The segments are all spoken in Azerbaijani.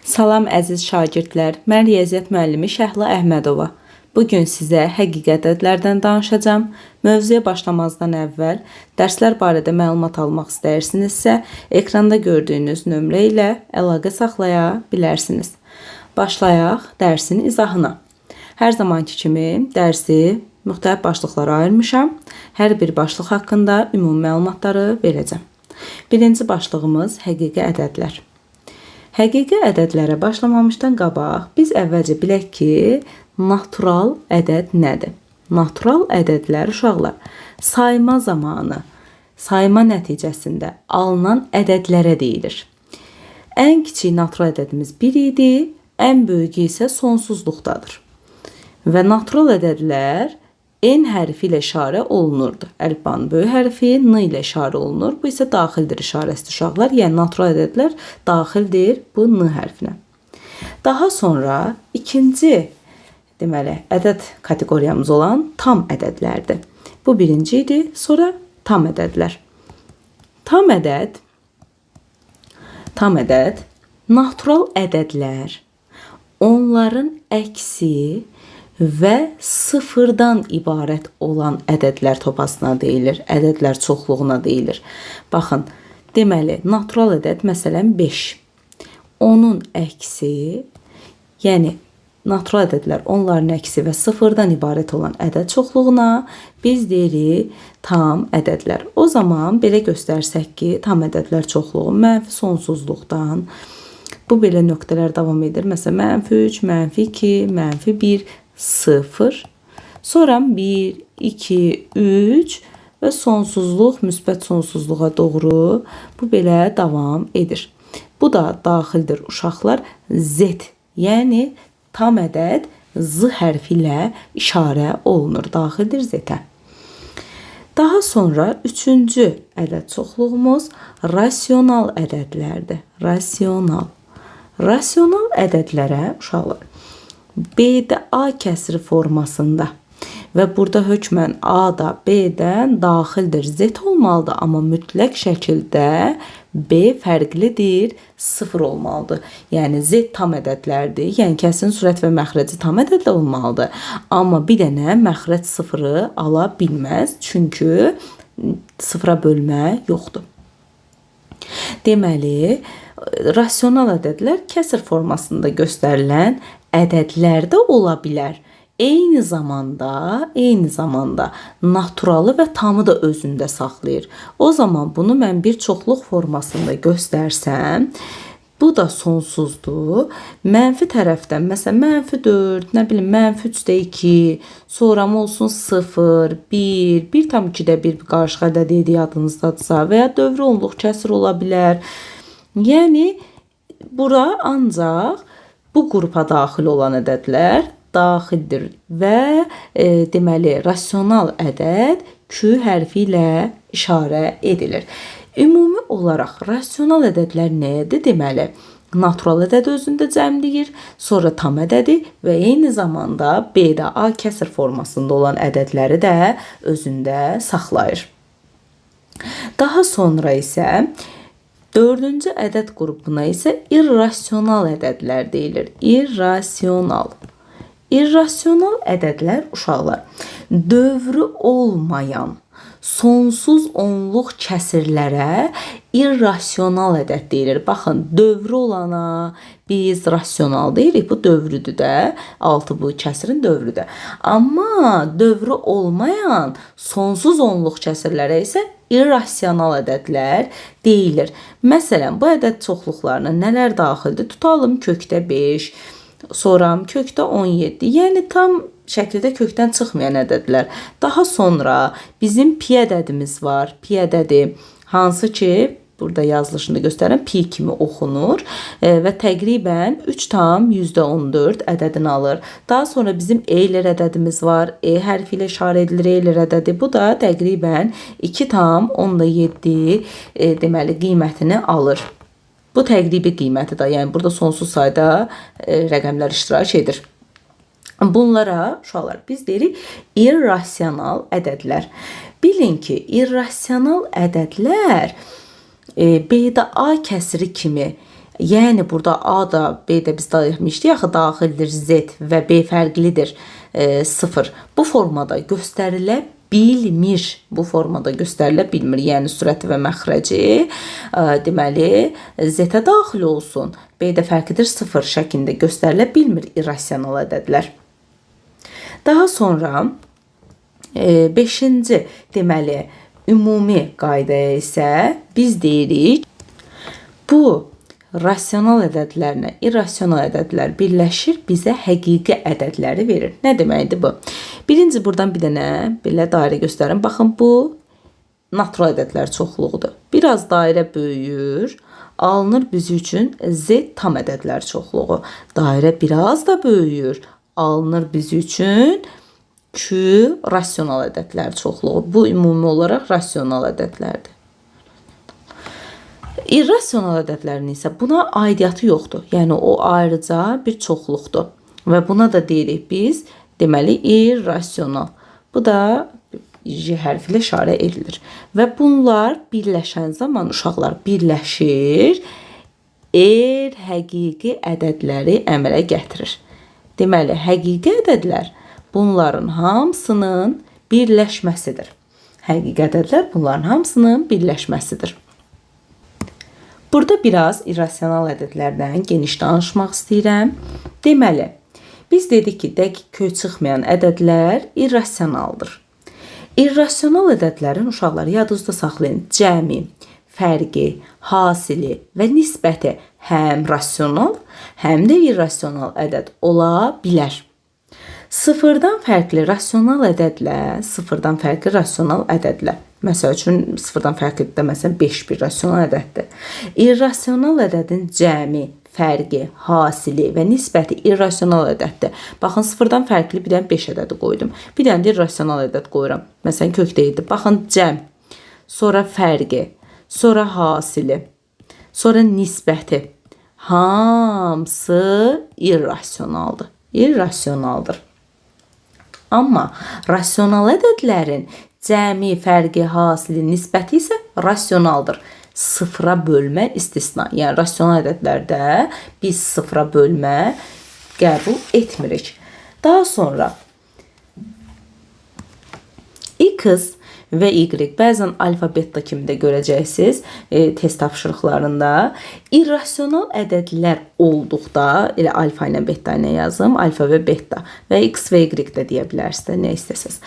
Salam əziz şagirdlər. Mən riyaziyyat müəllimi Şəhla Əhmədova. Bu gün sizə həqiqi ədədlərdən danışacağam. Mövzuya başlamazdan əvvəl dərslər barədə məlumat almaq istəyirsinizsə, ekranda gördüyünüz nömrə ilə əlaqə saxlaya bilərsiniz. Başlayaq dərsin izahına. Hər zamanki kimi dərsi müxtəlif başlıqlara ayırmışam. Hər bir başlıq haqqında ümumi məlumatları verəcəm. Birinci başlığımız həqiqi ədədlər. Həqiqi ədədlərə başlamamışdan qabaq biz əvvəlcə bilək ki, natural ədəd nədir? Natural ədədlər uşaqlar sayma zamanı, sayma nəticəsində alınan ədədlərə deyilir. Ən kiçik natural ədədimiz 1 idi, ən böyüyü isə sonsuzluqdadır. Və natural ədədlər N hərfi ilə işarə olunurdu. Əlifbanın böyük hərfi N ilə işarə olunur. Bu isə daxildir işarəsidir uşaqlar. Yəni natural ədədlər daxildir bu N hərfinə. Daha sonra ikinci deməli ədəd kateqoriyamız olan tam ədədlərdir. Bu birinci idi, sonra tam ədədlər. Tam ədəd natural ədədlər, onların əksi və sıfırdan ibarət olan ədədlər topasına deyilir, ədədlər çoxluğuna deyilir. Baxın, deməli, natural ədəd məsələn 5. Onun əksi, yəni natural ədədlər onların əksi və sıfırdan ibarət olan ədəd çoxluğuna biz deyirik tam ədədlər. O zaman belə göstərsək ki, tam ədədlər çoxluğu mənfi sonsuzluqdan bu belə nöqtələr davam edir. Məsələn, mənfi 3, mənfi 2, mənfi 1, 0, sonra 1, 2, 3 və sonsuzluq müsbət sonsuzluğa doğru bu belə davam edir. Bu da daxildir uşaqlar Z, yəni tam ədəd Z hərfi ilə işarə olunur, daxildir Z-ə. Daha sonra üçüncü ədəd çoxluğumuz rasional ədədlərdir. Rasional. Rasional ədədlərə uşaqlar B-də A kəsri formasında və burada hökmən A da B-dən daxildir Z olmalıdır, amma mütləq şəkildə B fərqlidir, 0 olmalıdır. Yəni Z tam ədədlərdir, yəni kəsrin sürət və məxrəci tam ədədli olmalıdır. Amma bir dənə məxrəc 0-ı ala bilməz, çünki sıfıra bölmə yoxdur. Deməli, rasional ədədlər kəsr formasında göstərilən ədədlər də ola bilər. Eyni zamanda naturalı və tamı da özündə saxlayır. O zaman bunu mən bir çoxluq formasında göstərsəm, bu da sonsuzdur. Mənfi tərəfdən, məsələn, mənfi 4, nə bilim, mənfi 3-də 2, sonra olsun 0, 1, 1,2-də 1 qarışıq ədəd idi yadınızdadırsa və ya dövrü onluq kəsr ola bilər. Yəni, bura ancaq bu qrupa daxil olan ədədlər daxildir və deməli, rasional ədəd Q hərfi ilə işarə edilir. Ümumi olaraq rasional ədədlər nədir? Deməli, natural ədədi özündə cəmləyir, sonra tam ədədi və eyni zamanda B-də A kəsr formasında olan ədədləri də özündə saxlayır. Daha sonra isə dördüncü ədəd qrupuna isə irrasional ədədlər deyilir. İrrasional. İrrasional ədədlər uşaqlar dövrü olmayan sonsuz onluq kəsirlərə irrasional ədəd deyilir. Baxın, dövrü olana biz rasional deyirik. Bu dövrüdür də. 6 bu kəsirin dövrüdür. Amma dövrü olmayan sonsuz onluq kəsirlərə isə irrasional ədədlər deyilir. Məsələn, bu ədəd çoxluqlarına nələr daxildir? Tutalım kökdə 5, sonra kökdə 17. Yəni tam şəkildə kökdən çıxmayan ədədlər. Daha sonra bizim pi ədədimiz var. Pi ədədi hansı ki, burada yazılışını göstərən pi kimi oxunur və təqribən 3,14 ədədini alır. Daha sonra bizim Euler ədədimiz var. E hərfi ilə işarə edilir Euler ədədi. Bu da təqribən 2,7 deməli qiymətini alır. Bu təqribi qiymətidir. Yəni burada sonsuz sayda rəqəmlər iştirak edir. Bunlara uşaqlar biz deyirik irrasional ədədlər. Bilin ki, irrasional ədədlər B-də A kəsri kimi Yəni burada A da B də biz demişdik axı daxildir Z və B fərqlidir 0. Bu formada göstərilə bilmir. Bu formada göstərilə bilmir. Yəni sürəti və məxrəci deməli Z-ə daxil olsun. B də fərqlidir 0 şəklində göstərilə bilmir irrasional ədədlər. Daha sonra 5-ci deməli ümumi qaydaya isə biz deyirik bu rasional ədədlərlə irrasional ədədlər birləşir, bizə həqiqi ədədləri verir. Nə deməkdir bu? Birinci buradan bir dənə belə dairə göstərim. Baxın bu natural ədədlər çoxluğudur. Biraz dairə böyüyür. Alınır biz üçün Z tam ədədlər çoxluğu. Dairə biraz da böyüyür. Alınır biz üçün Q rasional ədədlər çoxluğu. Bu ümumi olaraq rasional ədədlərdir. İrrasional ədədlərin isə buna aidiyyatı yoxdur. Yəni o ayrıca bir çoxluqdur. Və buna da deyirik biz deməli irrasional. Bu da J hərfi ilə işarə edilir. Və bunlar birləşən zaman uşaqlar birləşir, R həqiqi ədədləri əmələ gətirir. Deməli, həqiqi ədədlər bunların hamısının birləşməsidir. Həqiqi ədədlər bunların hamısının birləşməsidir. Burada biraz irrasional ədədlərdən geniş danışmaq istəyirəm. Deməli, biz dedik ki, dəqiq kök çıxmayan ədədlər irrasionaldır. İrrasional ədədlərin uşaqlar yadınızda saxlayın. Cəmi, fərqi, hasili və nisbəti həm rasional, həm də irrasional ədəd ola bilər. Sıfırdan fərqli rasional ədədlə, sıfırdan fərqli rasional ədədlə. Məsəl üçün sıfırdan fərqli də məsələn 5 bir rasional ədəddir. İrrasional ədədin cəmi, fərqi, hasili və nisbəti irrasional ədəddir. Baxın sıfırdan fərqli bir dənə 5 ədədi qoydum. Bir dənə də irrasional ədəd qoyuram. Məsələn kökdə 7. Baxın cəm, sonra fərqi, sonra hasili, sonra nisbəti. Hamısı irrasionaldır. İrrasionaldır. Amma rasional ədədlərin cəmi, fərqi, hasili, nisbəti isə rasionaldır. Sıfıra bölmə istisna. Yəni rasional ədədlərdə biz sıfıra bölmə qəbul etmirik. Daha sonra x və y bəzən alfa beta kimi də görəcəksiniz test tapşırıqlarında. İrrasional ədədlər olduqda, elə alfa ilə beta ilə yazım, alfa və beta və x və y də deyə bilərsiniz, nə istəsəz.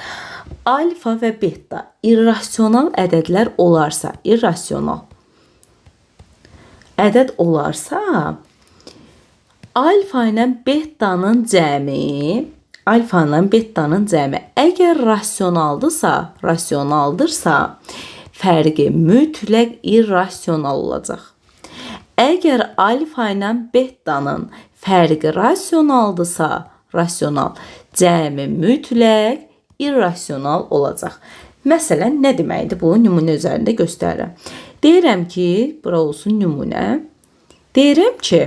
Alfa və beta irrasional ədədlər olarsa, irrasional ədəd olarsa, alfa ilə betanın cəmi, alfa ilə betanın cəmi əgər rasionaldırsa, fərqi mütləq irrasional olacaq. Əgər alfa ilə betanın fərqi rasionaldırsa, rasional, cəmi mütləq irrasional olacaq. Məsələn, nə deməkdir bu? Nümunə üzərində göstərirəm. Deyirəm ki, bura olsun nümunə. Deyirəm ki,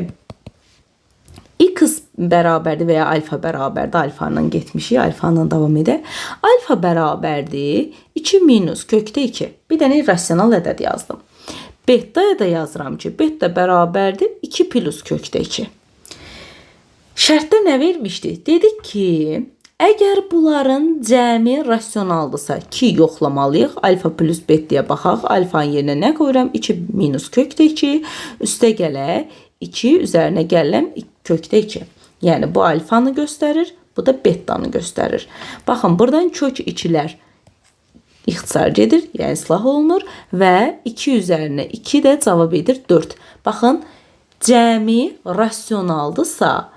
x bərabərdir və ya alfa bərabərdir. Alfa ilə getmişik, alfa ilə davam edək. Alfa bərabərdir 2 minus kökdə 2. Bir dənə irrasional ədəd yazdım. Betaya da yazıram ki, beta bərabərdir 2 plus kökdə 2. Şərtdə nə vermişdik? Dedik ki, əgər bunların cəmi rasionaldısa ki, yoxlamalıyıq. Alfa plus betaya baxaq. Alfanın yerinə nə qoyuram? 2 minus kökdə 2. Üstə gələk 2, üzərinə gələm kökdə 2. Yəni bu alfanı göstərir, bu da betanı göstərir. Baxın, buradan kök 2-lər ixtisar gedir, yəni islah olunur və 2 üzərinə 2 də cavab edir 4. Baxın, cəmi rasionaldısa,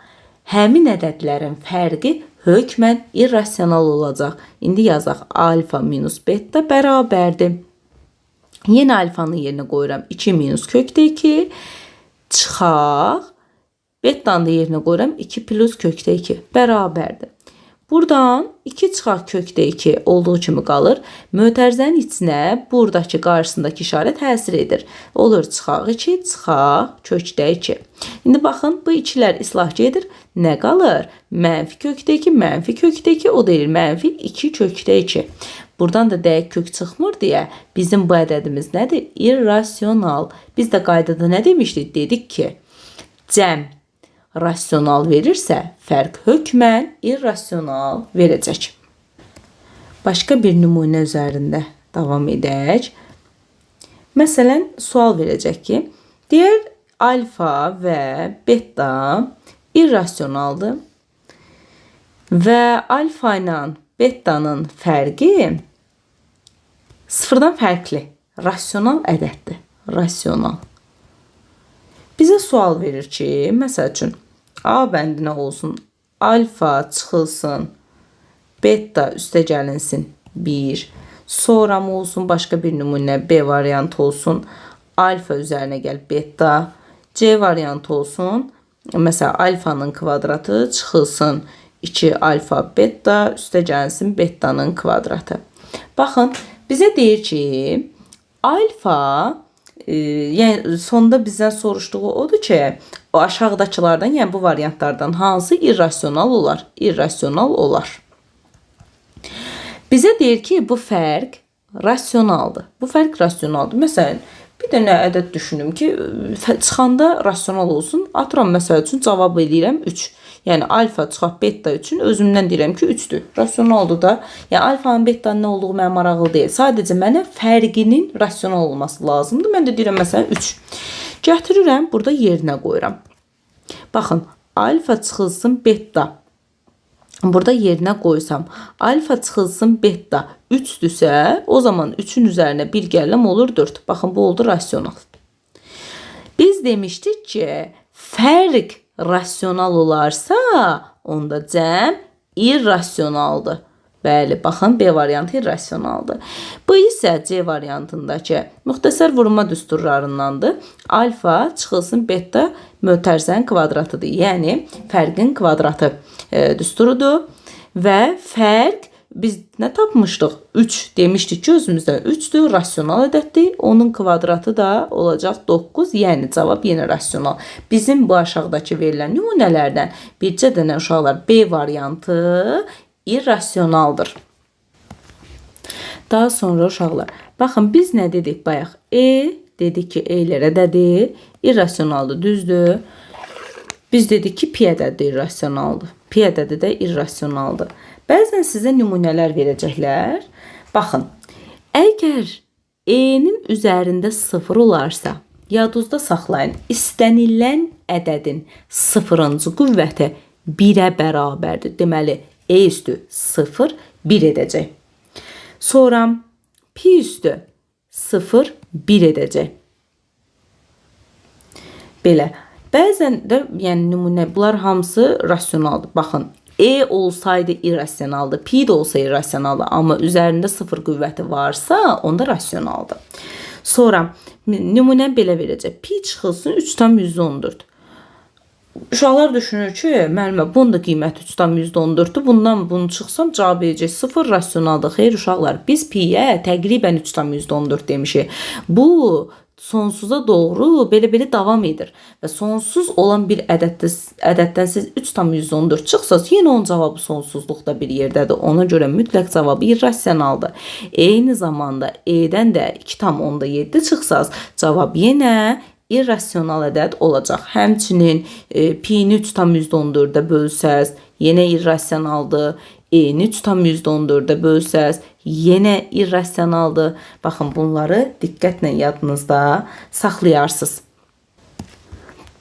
həmin ədədlərin fərqi hökmən irrasional olacaq. İndi yazaq alfa minus beta bərabərdir. Yenə alfanın yerinə qoyuram 2 minus kökdə 2. Çıxaq. Betanın da yerinə qoyuram 2 plus kökdə 2 bərabərdir. Buradan 2 çıxaq kökdə 2 olduğu kimi qalır. Mötərizənin içinə buradakı qarşısındakı işarə təsir edir. Olur çıxaq 2, çıxaq kökdə 2. İndi baxın, bu 2-lər islah gedir. Nə qalır? Mənfi kökdə 2, mənfi kökdə 2, o deyir mənfi 2 kökdə 2. Buradan da dəqiq kök çıxmır deyə bizim bu ədədimiz nədir? İrrasional. Biz də qaydada nə demişdik? Dedik ki, Cəm rasional verirsə, fərq hökmən irrasional verəcək. Başqa bir nümunə üzərində davam edək. Məsələn, sual verəcək ki, deyər alfa və beta irrasionaldır və alfa ilə betanın fərqi sıfırdan fərqli, rasional ədəddir. Rasional. Bizə sual verir ki, məsəl üçün, A bəndinə olsun, alfa çıxılsın, beta üstə gəlinsin 1. Sonra mı olsun, başqa bir nümunə B variantı olsun, alfa üzərinə gəl beta, C variantı olsun, məsələn, alfanın kvadratı çıxılsın 2 alfa beta üstə gəlsin betanın kvadratı. Baxın, bizə deyir ki, alfa, yəni sonda bizdən soruşduğu odur ki, o aşağıdakılardan, yəni bu variantlardan hansı irrasional olar? İrrasional olar. Bizə deyir ki, bu fərq rasionaldır. Bu fərq rasionaldır. Məsələn, bir dənə ədəd düşünüm ki, çıxanda rasional olsun. Atıram, məsəl üçün, cavab eləyirəm 3. Yəni, alfa çıxaq beta üçün özümdən deyirəm ki, 3-dür. Rasionaldır da. Yəni, alfanın betanın nə olduğu mənə maraqlı deyil. Sadəcə mənə fərqinin rasional olması lazımdır. Mən də deyirəm, məsələn, 3. Gətirirəm, burada yerinə qoyuram. Baxın, alfa çıxılsın beta. Burada yerinə qoysam, alfa çıxılsın beta 3-dürsə, o zaman 3-ün üzərinə 1 gələm olur 4. Baxın, bu oldu rasional. Biz demişdik ki, fərq rasional olarsa, onda cəm irrasionaldır. Bəli, baxın, B variantı irrasionaldır. Bu isə C variantındakı müxtəsər vurma düsturlarındandır. Alfa çıxılsın beta mötərizənin kvadratıdır. Yəni, fərqin kvadratı düsturudur. Və fərq biz nə tapmışdıq? 3 demişdik ki, özümüzdən 3-dür, rasional ədəddir. Onun kvadratı da olacaq 9, yəni cavab yenə rasional. Bizim bu aşağıdakı verilən nümunələrdən bircə dənə uşaqlar B variantı irrasionaldır. Daha sonra uşaqlar, baxın biz nə dedik bayaq? E dedik ki, E-lər ədədi irrasionaldır, düzdür. Biz dedik ki, pi ədədi irrasionaldır. Pi ədədi də irrasionaldır. Bəzən sizə nümunələr verəcəklər. Baxın, əgər E-nin üzərində 0 olarsa, yadınızda saxlayın, istənilən ədədin 0-cı qüvvəti 1-ə bərabərdir. Deməli, E üstü 0, 1 edəcək. Sonra pi üstü 0, 1 edəcək. Belə. Bəzən də, yəni nümunə, bunlar hamısı rasionaldır. Baxın, E olsaydı irrasionaldır, pi də olsa irrasionaldır, amma üzərində 0 qüvvəti varsa, onda rasionaldır. Sonra nümunə belə verəcək. Pi çıxılsın 3,14. Uşaqlar düşünür ki, müəllimə, bunun da qiyməti 3,14-dür. Bundan bunu çıxsam cavab verəcək 0 rasionaldır. Xeyr uşaqlar, biz piyə təqribən 3,14 demişik. Bu sonsuza doğru belə-belə davam edir. Və sonsuz olan bir ədəddən siz 3,14 çıxsaz, yenə onun cavabı sonsuzluqda bir yerdədir. Ona görə mütləq cavabı irrasionaldır. Eyni zamanda E-dən də 2,7 çıxsaz, cavab yenə irrasional ədəd olacaq. Həmçinin pi-ni 3,14-ə bölsəz, yenə irrasionaldır. E-ni 3,14-ə bölsəz, yenə irrasionaldır. Baxın, bunları diqqətlə yadınızda saxlayarsınız.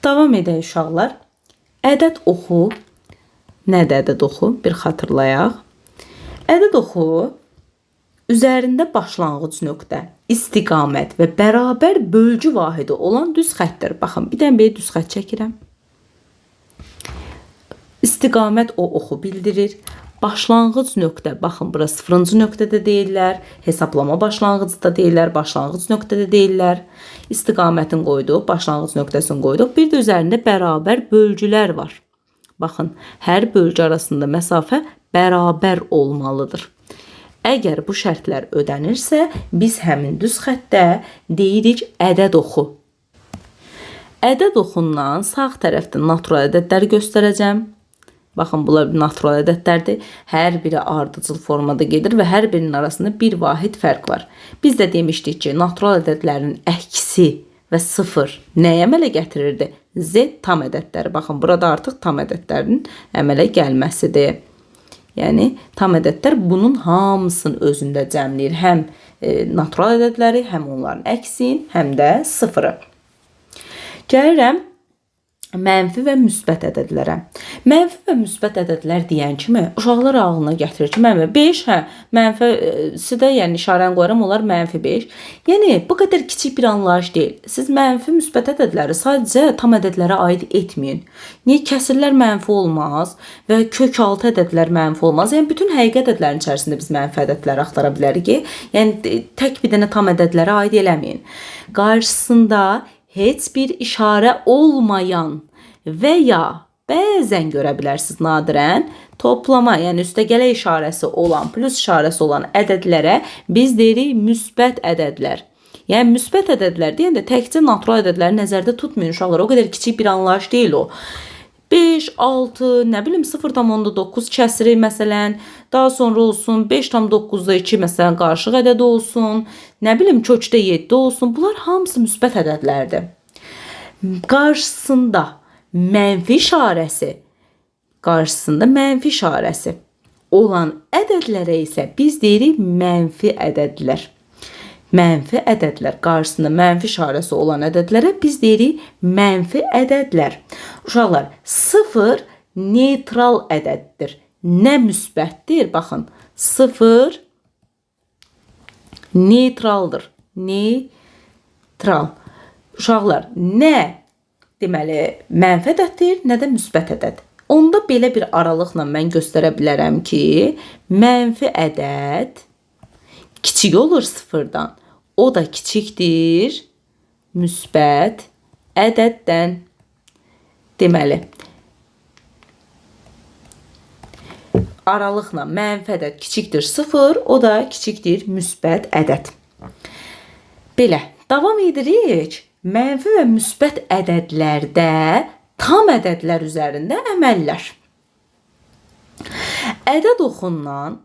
Davam edək uşaqlar. Ədəd oxu. Nədir ədəd oxu? Bir xatırlayaq. Ədəd oxu üzərində başlanğıc nöqtə, istiqamət və bərabər bölgü vahidi olan düz xəttdir. Baxın, bir dənə belə düz xətt çəkirəm. İstiqamət o oxu bildirir. Başlanğıc nöqtə, baxın, bura 0-cı nöqtədə deyirlər, hesablama başlanğıcı da deyirlər, başlanğıc nöqtədə deyirlər. İstiqamətini qoyduq, başlanğıc nöqtəsini qoyduq. Bir də üzərində bərabər bölgülər var. Baxın, hər bölgü arasında məsafə bərabər olmalıdır. Əgər bu şərtlər ödənirsə, biz həmin düz xəttə deyirik ədəd oxu. Ədəd oxundan sağ tərəfdə natural ədədləri göstərəcəm. Baxın, bunlar natural ədədlərdir. Hər biri ardıcıl formada gedir və hər birinin arasında bir vahid fərq var. Biz də demişdik ki, natural ədədlərin əksi və 0 nəyə əmələ gətirirdi? Z tam ədədləri. Baxın, burada artıq tam ədədlərin əmələ gəlməsidir. Yəni, tam ədədlər bunun hamısını özündə cəmləyir. Həm natural ədədləri, həm onların əksin, həm də sıfırı. Gəlirəm mənfi və müsbət ədədlərə. Mənfi və müsbət ədədlər deyən kimi uşaqlar ağlına gətirir ki, mənfi 5, hə, mənfisi də, yəni işarəni qoyuram, onlar mənfi 5. Yəni bu qədər kiçik bir anlayış deyil. Siz mənfi müsbət ədədləri sadəcə tam ədədlərə aid etməyin. Niyə kəsirlər mənfi olmaz və kök altı ədədlər mənfi olmaz? Yəni bütün həqiqi ədədlərin içərisində biz mənfi ədədləri axtara bilərik ki, yəni tək bir dənə tam ədədlərə aid eləməyin. Qarşısında heç bir işarə olmayan və ya bəzən görə bilərsiniz nadirən toplama, yəni üstəgələ işarəsi olan, plus işarəsi olan ədədlərə biz deyirik müsbət ədədlər. Yəni müsbət ədədlər deyəndə təkcə natural ədədləri nəzərdə tutmayın uşaqlar. O qədər kiçik bir anlayış deyil o. 5, 6, nə bilim 0,9 kəsiri məsələn, daha sonra olsun 5,9-2 məsələn qarışıq ədədi olsun, nə bilim kökdə 7 olsun. Bunlar hamısı müsbət ədədlərdir. Qarşısında mənfi işarəsi, qarşısında mənfi işarəsi olan ədədlərə isə biz deyirik mənfi ədədlər. Mənfi ədədlər, qarşısında mənfi işarəsi olan ədədlərə biz deyirik mənfi ədədlər. Uşaqlar, 0 neytral ədəddir. Nə müsbətdir? Baxın, 0 neytraldır. Neytral. Uşaqlar, nə deməli mənfi ədəddir, nə də müsbət ədəd. Onda belə bir aralıqla mən göstərə bilərəm ki, mənfi ədəd kiçik olur sıfırdan. O da kiçikdir müsbət ədəddən. Deməli, aralıqla mənfi ədəd kiçikdir 0, o da kiçikdir müsbət ədəd. Belə, davam edirik. Mənfi və müsbət ədədlərdə tam ədədlər üzərində əməllər. Ədəd oxundan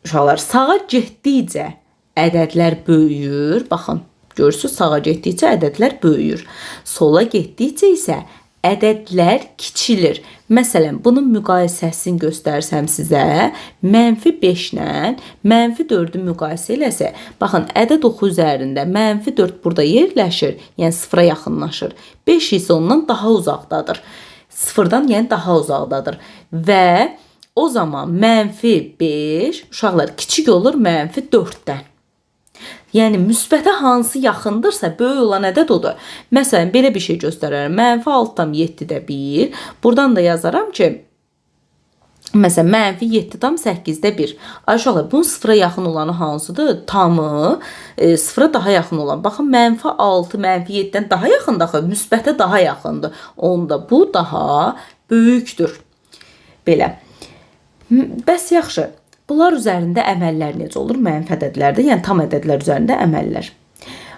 uşaqlar sağa getdikcə ədədlər böyüyür. Baxın, görürsünüz, sağa getdikcə ədədlər böyüyür. Sola getdikcə isə ədədlər kiçilir. Məsələn, bunun müqayisəsini göstərsəm sizə, mənfi 5 ilə mənfi 4-ü müqayisə eləsə, baxın, ədəd oxu üzərində mənfi 4 burada yerləşir, yəni sıfıra yaxınlaşır. 5 isə ondan daha uzaqdadır. Sıfırdan, yəni daha uzaqdadır. Və o zaman mənfi 5, uşaqlar, kiçik olur mənfi 4-dən. Yəni, müsbətə hansı yaxındırsa, böyük olan ədəd odur. Məsələn, belə bir şey göstərərəm. Mənfi 6,7-də 1. Buradan da yazaram ki, məsələn, mənfi 7,8-də 1. Ay uşaqlar, bunun sıfıra yaxın olanı hansıdır? Tamı, sıfıra daha yaxın olan. Baxın, mənfi 6, mənfi 7-dən daha yaxındır axı, müsbətə daha yaxındır. Onda bu daha böyükdür. Belə. Bəs yaxşı. Bunlar üzərində əməllər necə olur? Mənfi ədədlərdə, yəni tam ədədlər üzərində əməllər.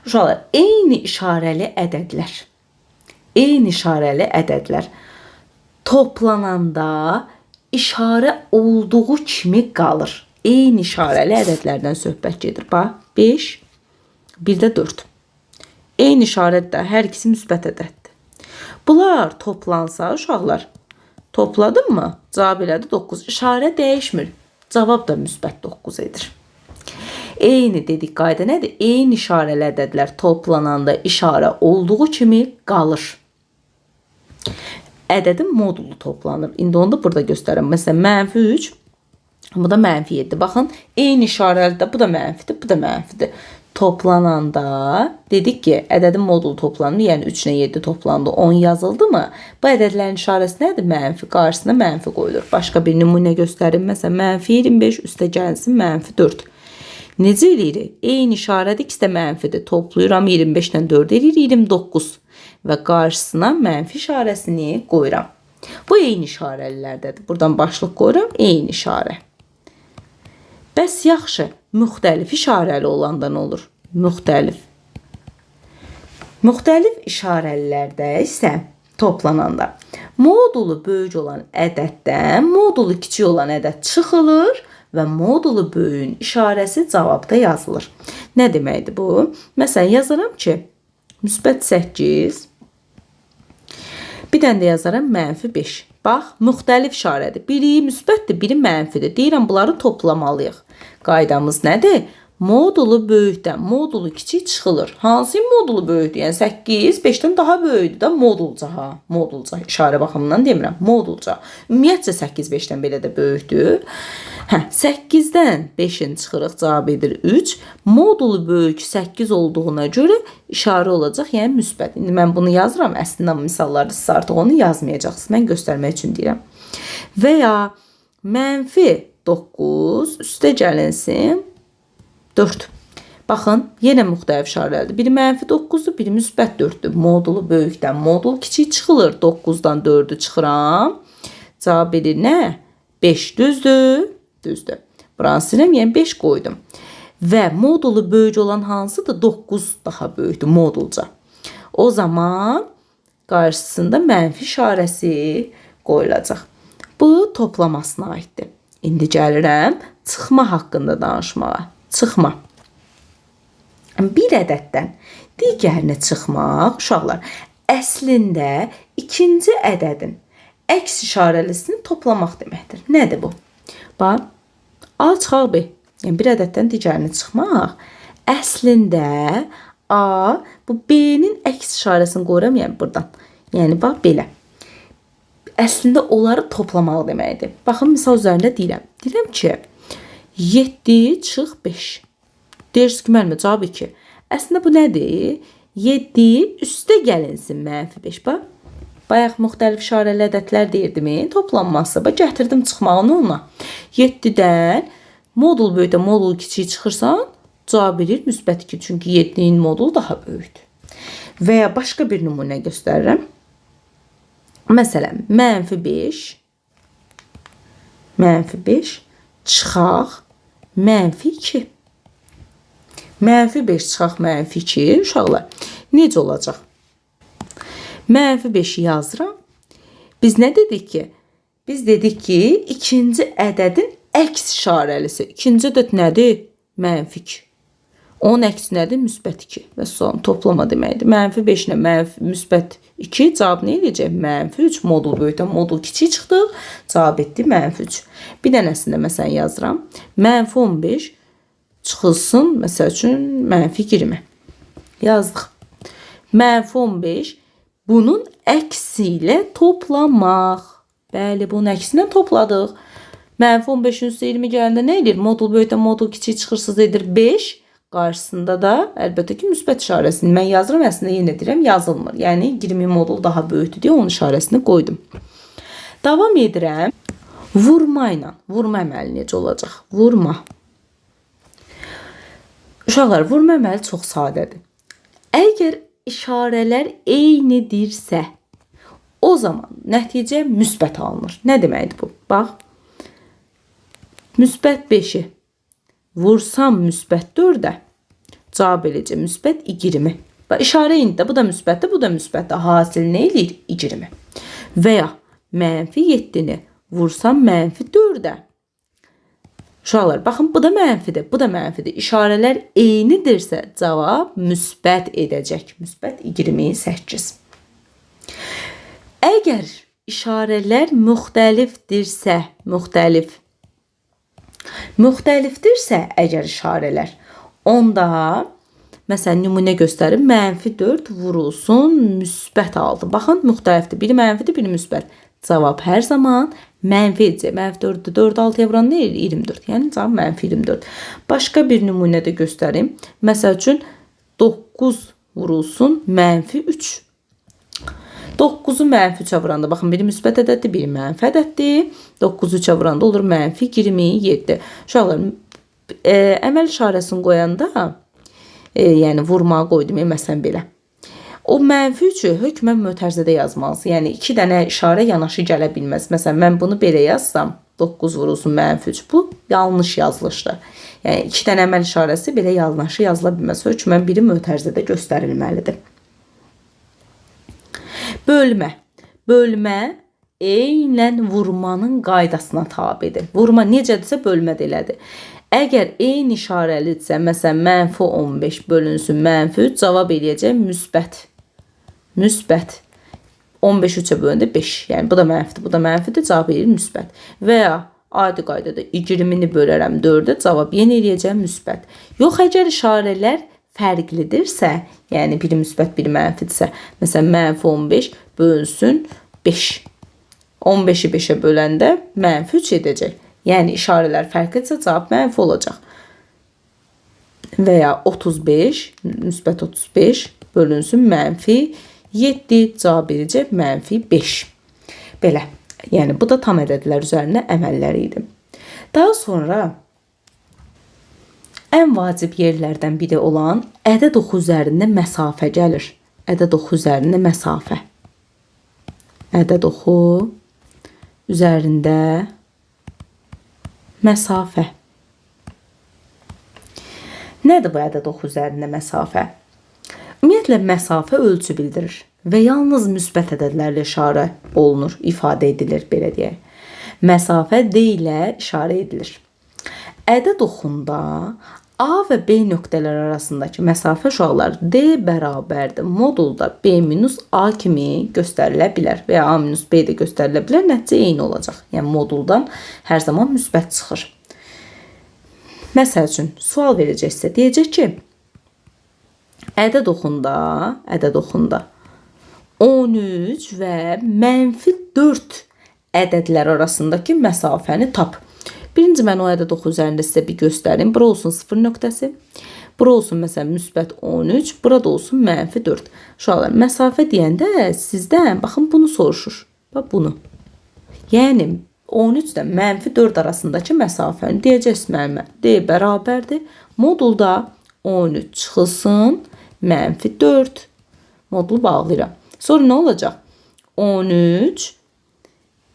Uşaqlar, eyni işarəli ədədlər. Eyni işarəli ədədlər toplananda işarə olduğu kimi qalır. Eyni işarəli ədədlərdən söhbət gedir. Bax, 5, bir də 4. Eyni işarədə hər ikisi müsbət ədəddir. Bunlar toplansa, uşaqlar, topladım mı? Cavab elədi 9. İşarə dəyişmir. Cavab da müsbət 9 edir. Eyni dedik qayda nədir? Eyni işarəli ədədlər toplananda işarə olduğu kimi qalır. Ədədin modulu toplanır. İndi onu da burada göstərirəm. Məsələn, mənfi 3, bu da mənfi 7. Baxın, eyni işarəli də bu da mənfidir, bu da mənfidir. Toplananda dedik ki, ədədin modulu toplanır, yəni 3 ilə 7 toplandı, 10 yazıldı mı? Bu ədədlərin işarəsi nədir? Mənfi, qarşısına mənfi qoyulur. Başqa bir nümunə göstərim. Məsələn, mənfi 25 üstə gəlsin mənfi 4. Necə eləyirik? Eyni işarədir, ikisi də mənfidir. Toplayıram, 25 ilə 4 eləyir, 29 və qarşısına mənfi işarəsini qoyuram. Bu eyni işarəlilərdədir. Buradan başlıq qoyuram, eyni işarə. Bəs yaxşı, müxtəlif işarəli olanda nə olur? Müxtəlif. Müxtəlif işarəlilərdə isə toplananda modulu böyük olan ədəddən modulu kiçik olan ədəd çıxılır və modulu böyüyün işarəsi cavabda yazılır. Nə deməkdir bu? Məsələn, yazaram ki, müsbət 8 Bir dənə də yazaram mənfi 5. Bax, müxtəlif işarədir. Biri müsbətdir, biri mənfidir. Deyirəm, bunları toplamalıyıq. Qaydamız nədir? Modulu böyükdən modulu kiçik çıxılır. Hansı modulu böyükdür? Yəni 8 5-dən daha böyükdür də modulca ha. Modulca işarə baxımından demirəm. Modulca. Ümumiyyətcə 8 5-dən belə də böyükdür. Hə, 8-dən 5-in çıxırıq, cavab edir 3. Modulu böyük 8 olduğuna görə işarə olacaq, yəni müsbət. İndi mən bunu yazıram. Əslində misallarda siz artıq onu yazmayacaqsınız. Mən göstərmək üçün deyirəm. Və ya mənfi 9 üstə gəlinsin 4. Baxın, yenə müxtəlif işarələrdir. Biri mənfi 9-dur, biri müsbət 4-dür. Modulu böyükdən modul kiçik çıxılır. 9-dan 4-ü çıxıram. Cavab edir nə? 5 düzdür. Düzdür. Buranı silirəm, yəni 5 qoydum. Və modulu böyük olan hansıdır? 9 daha böyükdür modulca. O zaman qarşısında mənfi işarəsi qoyulacaq. Bu toplamasına aiddir. İndi gəlirəm çıxma haqqında danışmağa. Çıxma. Bir ədəddən digərinə çıxmaq, uşaqlar, əslində ikinci ədədin əks işarəlisini toplamaq deməkdir. Nədir bu? Bax, A çıxaq B. Yəni bir ədəddən digərinə çıxmaq əslində A bu B-nin əks işarəsini qoyuram, yəni buradan. Yəni bax belə. Əslində onları toplamaq deməkdir. Baxın, misal üzərində deyirəm. Deyirəm ki, 7 çıx 5. Deyirsiniz ki, müəllimə, cavab 2. Əslində bu nədir? 7 üstə gəlinsin mənfi 5. Bax, bayaq müxtəlif işarəli ədədlər deyirdim, toplanması. Bax, gətirdim çıxmağını ona. 7-dən modul böyükdə modul kiçik çıxırsan, cavab verir müsbət 2. Çünki 7-nin modulu daha böyükdür. Və ya başqa bir nümunə göstərirəm. Məsələn, mənfi 5, mənfi 5 çıxaq mənfi 2. Mənfi 5 çıxaq mənfi 2. Uşaqlar, necə olacaq? Mənfi 5-i yazıram. Biz nə dedik ki? Biz dedik ki, ikinci ədədin əks işarəlisi. İkinci ədəd nədir? Mənfi 2. Onun əksi nədir? Müsbət 2. Və son toplama deməkdir. Mənfi 5 ilə mənfi müsbət 2 cavab nə edəcək? Mənfi 3. Modul böyükdən modul kiçik çıxdıq. Cavab etdi mənfi 3. Bir dənəsində məsələn yazıram. Mənfi 15 çıxılsın, məsəl üçün mənfi 20. Yazdıq. Mənfi 15 bunun əksi ilə toplamaq. Bəli, bunun əksinə topladıq. Mənfi 15-in üstə 20 gələndə nə edir? Modul böyükdən modul kiçik çıxırsınız edir 5. Qarşısında da əlbəttə ki, müsbət işarəsini mən yazıram. Əslində yenə deyirəm, yazılmır. Yəni 20 modul daha böyükdür deyə onun işarəsini qoydum. Davam edirəm. Vurma ilə. Vurma əməli necə olacaq? Vurma. Uşaqlar, vurma əməli çox sadədir. Əgər işarələr eynidirsə, o zaman nəticə müsbət alınır. Nə deməkdir bu? Bax, müsbət 5-i vursam müsbət 4-ə, cavab eləyəcək müsbət 20. Bax, işarə indi də, bu da müsbətdir, bu da müsbətdir. Hasil nə eləyir? 20. Və ya mənfi 7-ni vursam mənfi 4-ə. Uşaqlar, baxın, bu da mənfidir, bu da mənfidir. İşarələr eynidirsə, cavab müsbət edəcək. Müsbət 28. Əgər işarələr müxtəlifdirsə, müxtəlifdirsə əgər işarələr, onda məsələn nümunə göstərim, mənfi 4 vurulsun müsbət 6. Baxın, müxtəlifdir. Biri mənfidir, biri müsbət. Cavab hər zaman mənfi edəcək. Mənfi 4-ü 4 6-ya vuran nə edir? 24. Yəni cavab mənfi 24. Başqa bir nümunə də göstərim. Məsəl üçün 9 vurulsun mənfi 3. 9-u mənfi 3-ə vuranda, baxın, biri müsbət ədəddir, biri mənfi ədəddir. 9-u 3-ə vuranda olur mənfi 27. Uşaqlar, əməl işarəsini qoyanda, yəni vurmağı qoydum, məsələn belə. O mənfi 3-ü hökmən mötərizədə yazmalısınız. Yəni 2 dənə işarə yanaşı gələ bilməz. Məsələn, mən bunu belə yazsam, 9 vurulsun mənfi 3. Bu yanlış yazılışdır. Yəni 2 dənə əməl işarəsi belə yanaşı yazıla bilməz. Hökmən biri mötərizədə göstərilməlidir. Bölmə. Bölmə eynən vurmanın qaydasına tabedir. Vurma necədirsə bölmə də elədir. Əgər eyni işarəlidirsə, məsələn, mənfi 15 bölünsün mənfi 3, cavab eləyəcək müsbət. Müsbət. 15 3-ə böləndə 5. Yəni bu da mənfidir, bu da mənfidir, cavab eləyir müsbət. Və ya adi qaydada 20-ni bölərəm 4-ə, cavab yenə eləyəcək müsbət. Yox, əgər işarələr fərqlidirsə, yəni biri müsbət, biri mənfidirsə, məsələn mənfi 15 bölünsün 5. 15-i 5-ə böləndə mənfi 3 edəcək. Yəni işarələr fərqlidirsə cavab mənfi olacaq. Və ya 35, müsbət 35 bölünsün mənfi 7, cavab edəcək mənfi 5. Belə. Yəni bu da tam ədədlər üzərində əməlləri idi. Daha sonra ən vacib yerlərdən biri olan ədəd oxu üzərində məsafə gəlir. Ədəd oxu üzərində məsafə. Ədəd oxu üzərində məsafə. Nədir bu ədəd oxu üzərində məsafə? Ümumiyyətlə məsafə ölçü bildirir və yalnız müsbət ədədlərlə işarə olunur, ifadə edilir, belə deyək. Məsafə D ilə işarə edilir. Ədəd oxunda A və B nöqtələri arasındakı məsafə uşaqlar D bərabərdir modulda B minus A kimi göstərilə bilər və ya A minus B də göstərilə bilər, nəticə eyni olacaq. Yəni moduldan hər zaman müsbət çıxır. Məsəl üçün sual verəcəksə deyəcək ki, ədəd oxunda 13 və mənfi 4 ədədlər arasındakı məsafəni tap. Birinci mən o ədəd oxu üzərində sizə bir göstərim. Bura olsun 0 nöqtəsi. Bura olsun məsələn müsbət 13, burada olsun mənfi 4. Uşaqlar, məsafə deyəndə sizdən baxın bunu soruşur. Bax bunu. Yəni 13 ilə mənfi 4 arasındakı məsafəni deyəcəksiniz mənimə. D bərabərdir. Modulda 13 çıxılsın mənfi 4. Modulu bağlayıram. Sonra nə olacaq? 13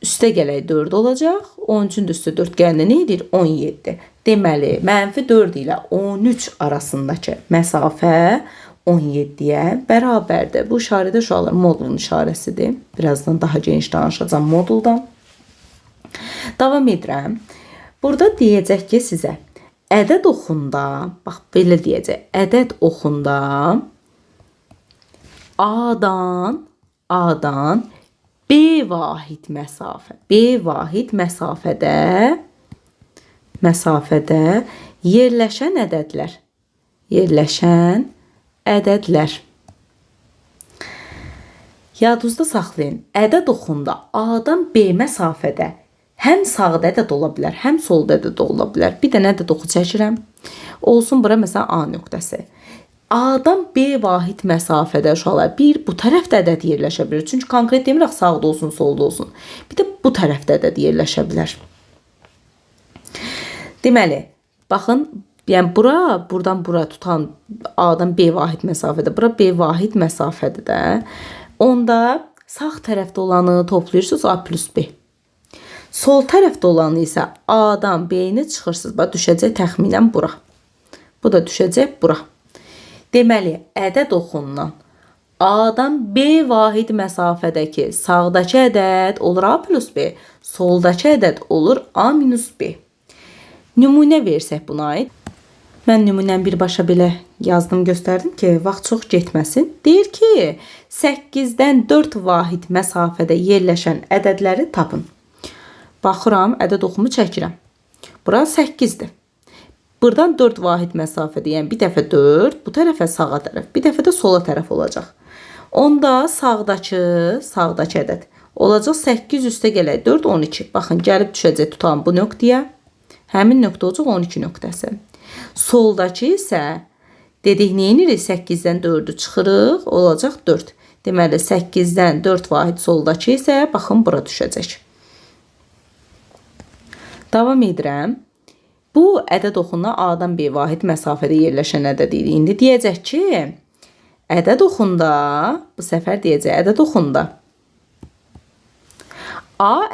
üstə gələk 4 olacaq. 13-ün də üstə 4 gələndə nə edir? 17. Deməli, mənfi 4 ilə 13 arasındakı məsafə 17-yə bərabərdir. Bu işarədə uşaqlar modulun işarəsidir. Birazdan daha geniş danışacağam moduldan. Davam edirəm. Burada deyəcək ki sizə ədəd oxunda, bax belə deyəcək, ədəd oxunda A-dan B vahid məsafə, B vahid məsafədə yerləşən ədədlər, Yadınızda saxlayın, ədəd oxunda A-dan B məsafədə həm sağda ədəd ola bilər, həm solda ədəd ola bilər. Bir dənə ədəd oxu çəkirəm. Olsun bura məsələn A nöqtəsi. A-dan B vahid məsafədə uşaqlar bir bu tərəfdə ədəd yerləşə bilər. Çünki konkret demirik sağda olsun, solda olsun. Bir də bu tərəfdə ədəd yerləşə bilər. Deməli, baxın, yəni bura, buradan bura tutan A-dan B vahid məsafədə, bura B vahid məsafədə də. Onda sağ tərəfdə olanı toplayırsınız A plus B. Sol tərəfdə olanı isə A-dan B-ni çıxırsınız. Bax, düşəcək təxminən bura. Bu da düşəcək bura. Deməli, ədəd oxundan A-dan B vahid məsafədəki sağdakı ədəd olur A plus B, soldakı ədəd olur A minus B. Nümunə versək buna aid. Mən nümunəni birbaşa belə yazdım, göstərdim ki, vaxt çox getməsin. Deyir ki, 8-dən 4 vahid məsafədə yerləşən ədədləri tapın. Baxıram, ədəd oxumu çəkirəm. Bura 8-dir. Buradan 4 vahid məsafədə, yəni bir dəfə 4, bu tərəfə sağa tərəf, bir dəfə də sola tərəf olacaq. Onda sağdakı ədəd olacaq 8 üstə gələk 4, 12. Baxın, gəlib düşəcək tutan bu nöqtəyə. Həmin nöqtə olacaq 12 nöqtəsi. Soldakı isə dedik nə edirik? 8-dən 4-ü çıxırıq, olacaq 4. Deməli, 8-dən 4 vahid soldakı isə baxın bura düşəcək. Davam edirəm. Bu ədəd oxuna A-dan B vahid məsafədə yerləşən ədəd idi. İndi deyəcək ki, ədəd oxunda, bu səfər deyəcək ədəd oxunda A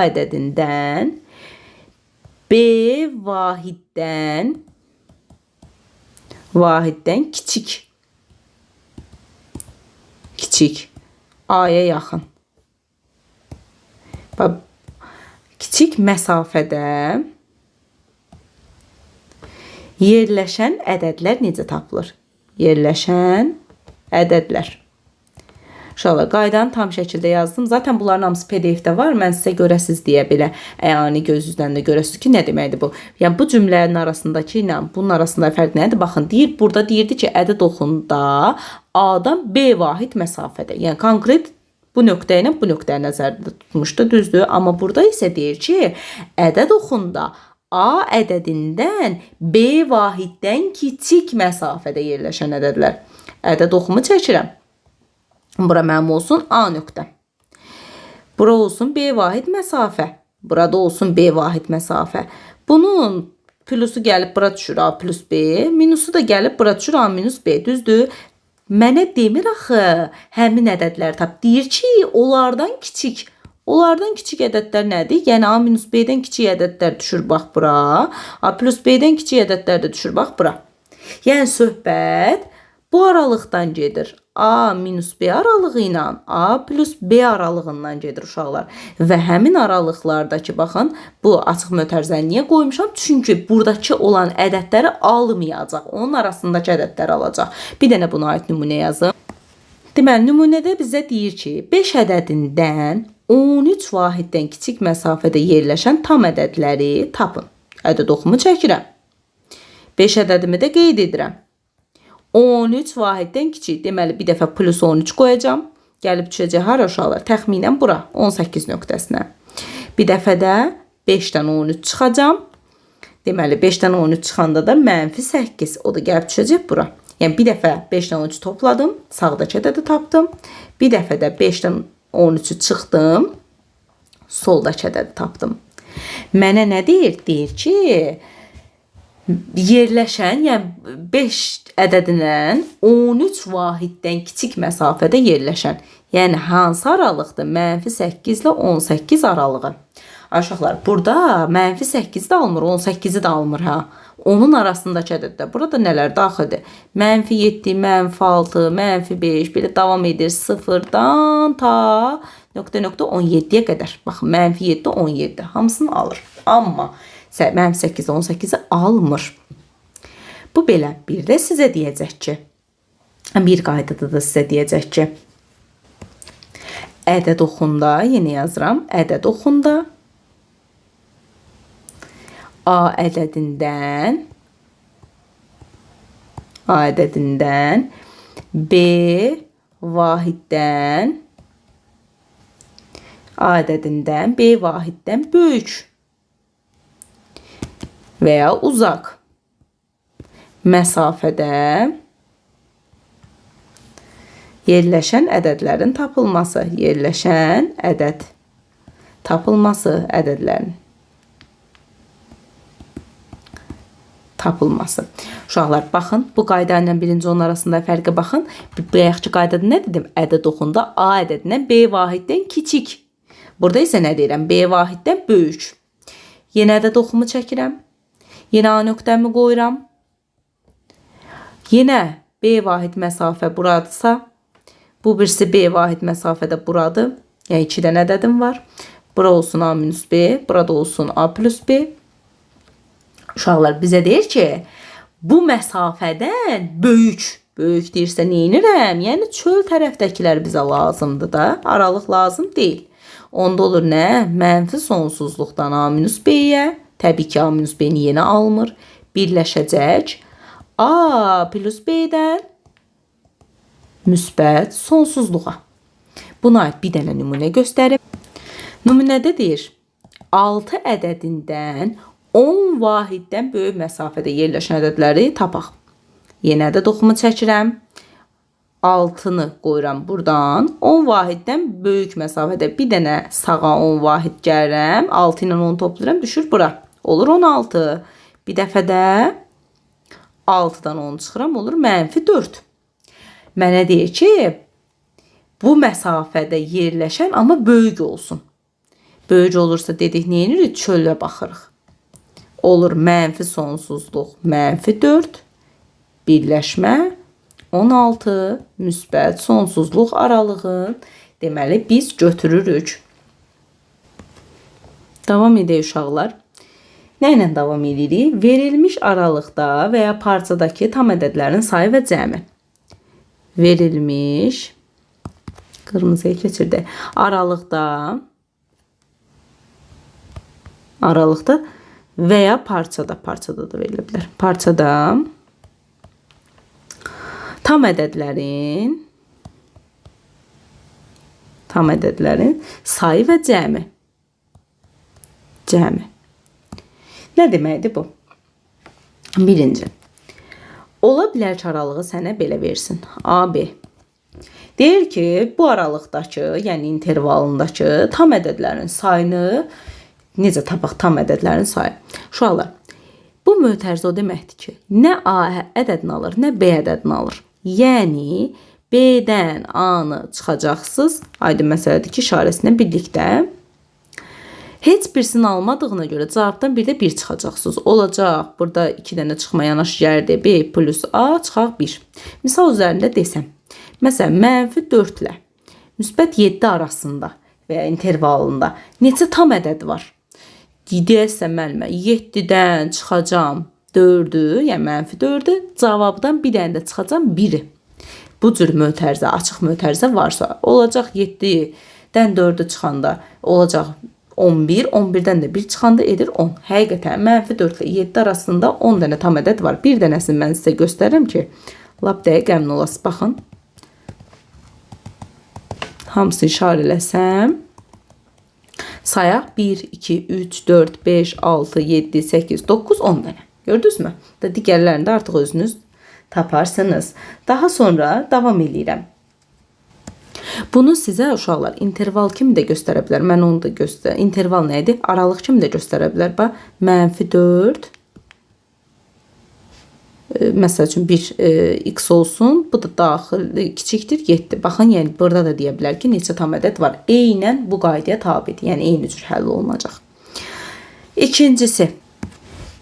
ədədindən B vahiddən kiçik A-ya yaxın. Bax, kiçik məsafədə yerləşən ədədlər necə tapılır? Yerləşən ədədlər. Uşaqlar, qaydanı tam şəkildə yazdım. Zaten bunların hamısı PDF-də var. Mən sizə görəsiz deyə belə əyani gözünüzdən də görəsiniz ki, nə deməkdir bu. Yəni bu cümlələrin arasındakı ilə bunun arasında fərq nədir? Baxın, deyir, burada deyirdi ki, ədəd oxunda A-dan B vahid məsafədə. Yəni konkret bu nöqtə ilə bu nöqtəni nəzərdə tutmuşdu, düzdür? Amma burada isə deyir ki, ədəd oxunda A ədədindən B vahiddən kiçik məsafədə yerləşən ədədlər. Ədəd oxumu çəkirəm. Bura mənim olsun A nöqtə. Bura olsun B vahid məsafə. Burada olsun B vahid məsafə. Bunun plusu gəlib bura düşür A plus B. Minusu da gəlib bura düşür A minus B. Düzdür? Mənə demir axı həmin ədədləri tap. Deyir ki, onlardan kiçik. Onlardan kiçik ədədlər nədir? Yəni A minus B-dən kiçik ədədlər düşür bax bura. A plus B-dən kiçik ədədlər də düşür bax bura. Yəni söhbət bu aralıqdan gedir. A minus B aralığı ilə A plus B aralığından gedir uşaqlar. Və həmin aralıqlardakı baxın, bu açıq mötərizəni niyə qoymuşam? Çünki buradakı olan ədədləri almayacaq. Onun arasındakı ədədləri alacaq. Bir dənə buna aid nümunə yazım. Deməli, nümunədə bizə deyir ki, 5 ədədindən 13 vahiddən kiçik məsafədə yerləşən tam ədədləri tapın. Ədəd oxumu çəkirəm. 5 ədədimi də qeyd edirəm. 13 vahiddən kiçik. Deməli, bir dəfə plus 13 qoyacağam. Gəlib düşəcək hara uşaqlar? Təxminən bura, 18 nöqtəsinə. Bir dəfə də 5-dən 13 çıxacağam. Deməli, 5-dən 13 çıxanda da mənfi 8. O da gəlib düşəcək bura. Yəni, bir dəfə 5-dən 13 topladım. Sağdakı ədədi tapdım. Bir dəfə də 5-dən 13-ü çıxdım. Soldakı ədədi tapdım. Mənə nə deyir? Deyir ki, yerləşən, yəni 5 ədədindən 13 vahiddən kiçik məsafədə yerləşən. Yəni hansı aralıqdır? Mənfi 8 ilə 18 aralığı. Uşaqlar, burada mənfi 8-i də almır, 18-i də almır ha. Onun arasındakı ədədlər. Burada nələr daxildir? Mənfi 7, mənfi 6, mənfi 5, belə davam edir 0-dan ta nöqtə nöqtə 17-yə qədər. Baxın, mənfi 7, 17 hamısını alır. Amma mənfi 8, 18-i almır. Bu belə. Bir də sizə deyəcək ki, bir qaydada da sizə deyəcək ki, ədəd oxunda, yenə yazıram, ədəd oxunda A ədədindən B vahiddən A ədədindən B vahiddən böyük və ya uzaq məsafədə yerləşən ədədlərin tapılması, yerləşən ədəd tapılması ədədlərin tapılması. Uşaqlar, baxın, bu qayda ilə birinci onun arasında fərqə baxın. Bayaqki qaydada nə dedim? Ədəd oxunda A ədədindən B vahiddən kiçik. Burada isə nə deyirəm? B vahiddən böyük. Yenə ədəd oxumu çəkirəm. Yenə A nöqtəmi qoyuram. Yenə B vahid məsafə buradırsa, bu birisi B vahid məsafədə buradır. Yəni 2 dənə ədədim var. Bura olsun A minus B, burada olsun A plus B. Uşaqlar bizə deyir ki, bu məsafədən böyük. Böyük deyirsə nə edirəm? Yəni çöl tərəfdəkilər bizə lazımdır da, aralıq lazım deyil. Onda olur nə? Mənfi sonsuzluqdan A minus B-yə. Təbii ki, A minus B-ni yenə almır. Birləşəcək. A plus B-dən müsbət sonsuzluğa. Buna aid bir dənə nümunə göstərim. Nümunədə deyir, 6 ədədindən 10 vahiddən böyük məsafədə yerləşən ədədləri tapaq. Yenə ədəd oxumu çəkirəm. 6-nı qoyuram buradan. 10 vahiddən böyük məsafədə bir dənə sağa 10 vahid gəlirəm. 6 ilə 10 toplayıram, düşür bura. Olur 16. Bir dəfə də 6-dan 10 çıxıram, olur mənfi 4. Mənə deyir ki, bu məsafədə yerləşən, amma böyük olsun. Böyük olursa dedik, nə edirik? Çölə baxırıq. Olur mənfi sonsuzluq, mənfi 4, birləşmə 16, müsbət sonsuzluq aralığı. Deməli, biz götürürük. Davam edək uşaqlar. Nə ilə davam edirik? Verilmiş aralıqda və ya parçadakı tam ədədlərin sayı və cəmi. Verilmiş qırmızıya keçirdi. Aralıqda və ya parçada, parçada da verilə bilər. Parçada tam ədədlərin sayı və cəmi. Cəmi. Nə deməkdir bu? Birinci. Ola bilər ki, aralığı sənə belə versin. A, B. Deyir ki, bu aralıqdakı, yəni intervalındakı tam ədədlərin sayını necə tapaq tam ədədlərin sayı? Uşaqlar, bu mötərizə o deməkdir ki, nə A ədədini alır, nə B ədədini alır. Yəni, B-dən A-nı çıxacaqsınız. Aydın məsələdir ki, işarəsinə birlikdə. Heç birisini almadığına görə cavabdan bir də 1 çıxacaqsınız. Olacaq, burada 2 dənə çıxma yanaşı gəldi. B plus A çıxaq 1. Misal üzərində desəm, məsələn, mənfi 4 ilə müsbət 7 arasında və ya intervalında neçə tam ədəd var? Deyəsən müəllimə, 7-dən çıxacam 4-ü, yəni mənfi 4-ü, cavabdan bir dənə də çıxacam 1-i. Bu cür mötərizə, açıq mötərizə varsa, olacaq 7-dən 4-ü çıxanda olacaq 11, 11-dən də 1 çıxanda edir 10. Həqiqətən mənfi 4 ilə 7 arasında 10 dənə tam ədəd var. Bir dənəsini mən sizə göstərirəm ki, lap dəqiq əmin olasınız. Baxın. Hamısını işarə eləsəm, sayaq 1, 2, 3, 4, 5, 6, 7, 8, 9, 10 dənə. Gördünüzmü? Da digərlərini də artıq özünüz taparsınız. Daha sonra davam eləyirəm. Bunu sizə uşaqlar interval kimi də göstərə bilər. Mən onu da göstər. İnterval nə idi? Aralıq kimi də göstərə bilər. Bax, mənfi 4. Məsəl üçün 1 x olsun. Bu da daxil kiçikdir 7. Baxın, yəni burada da deyə bilər ki, neçə tam ədəd var. Eynən bu qaydaya tabidir. Yəni eyni cür həll olunacaq. İkincisi.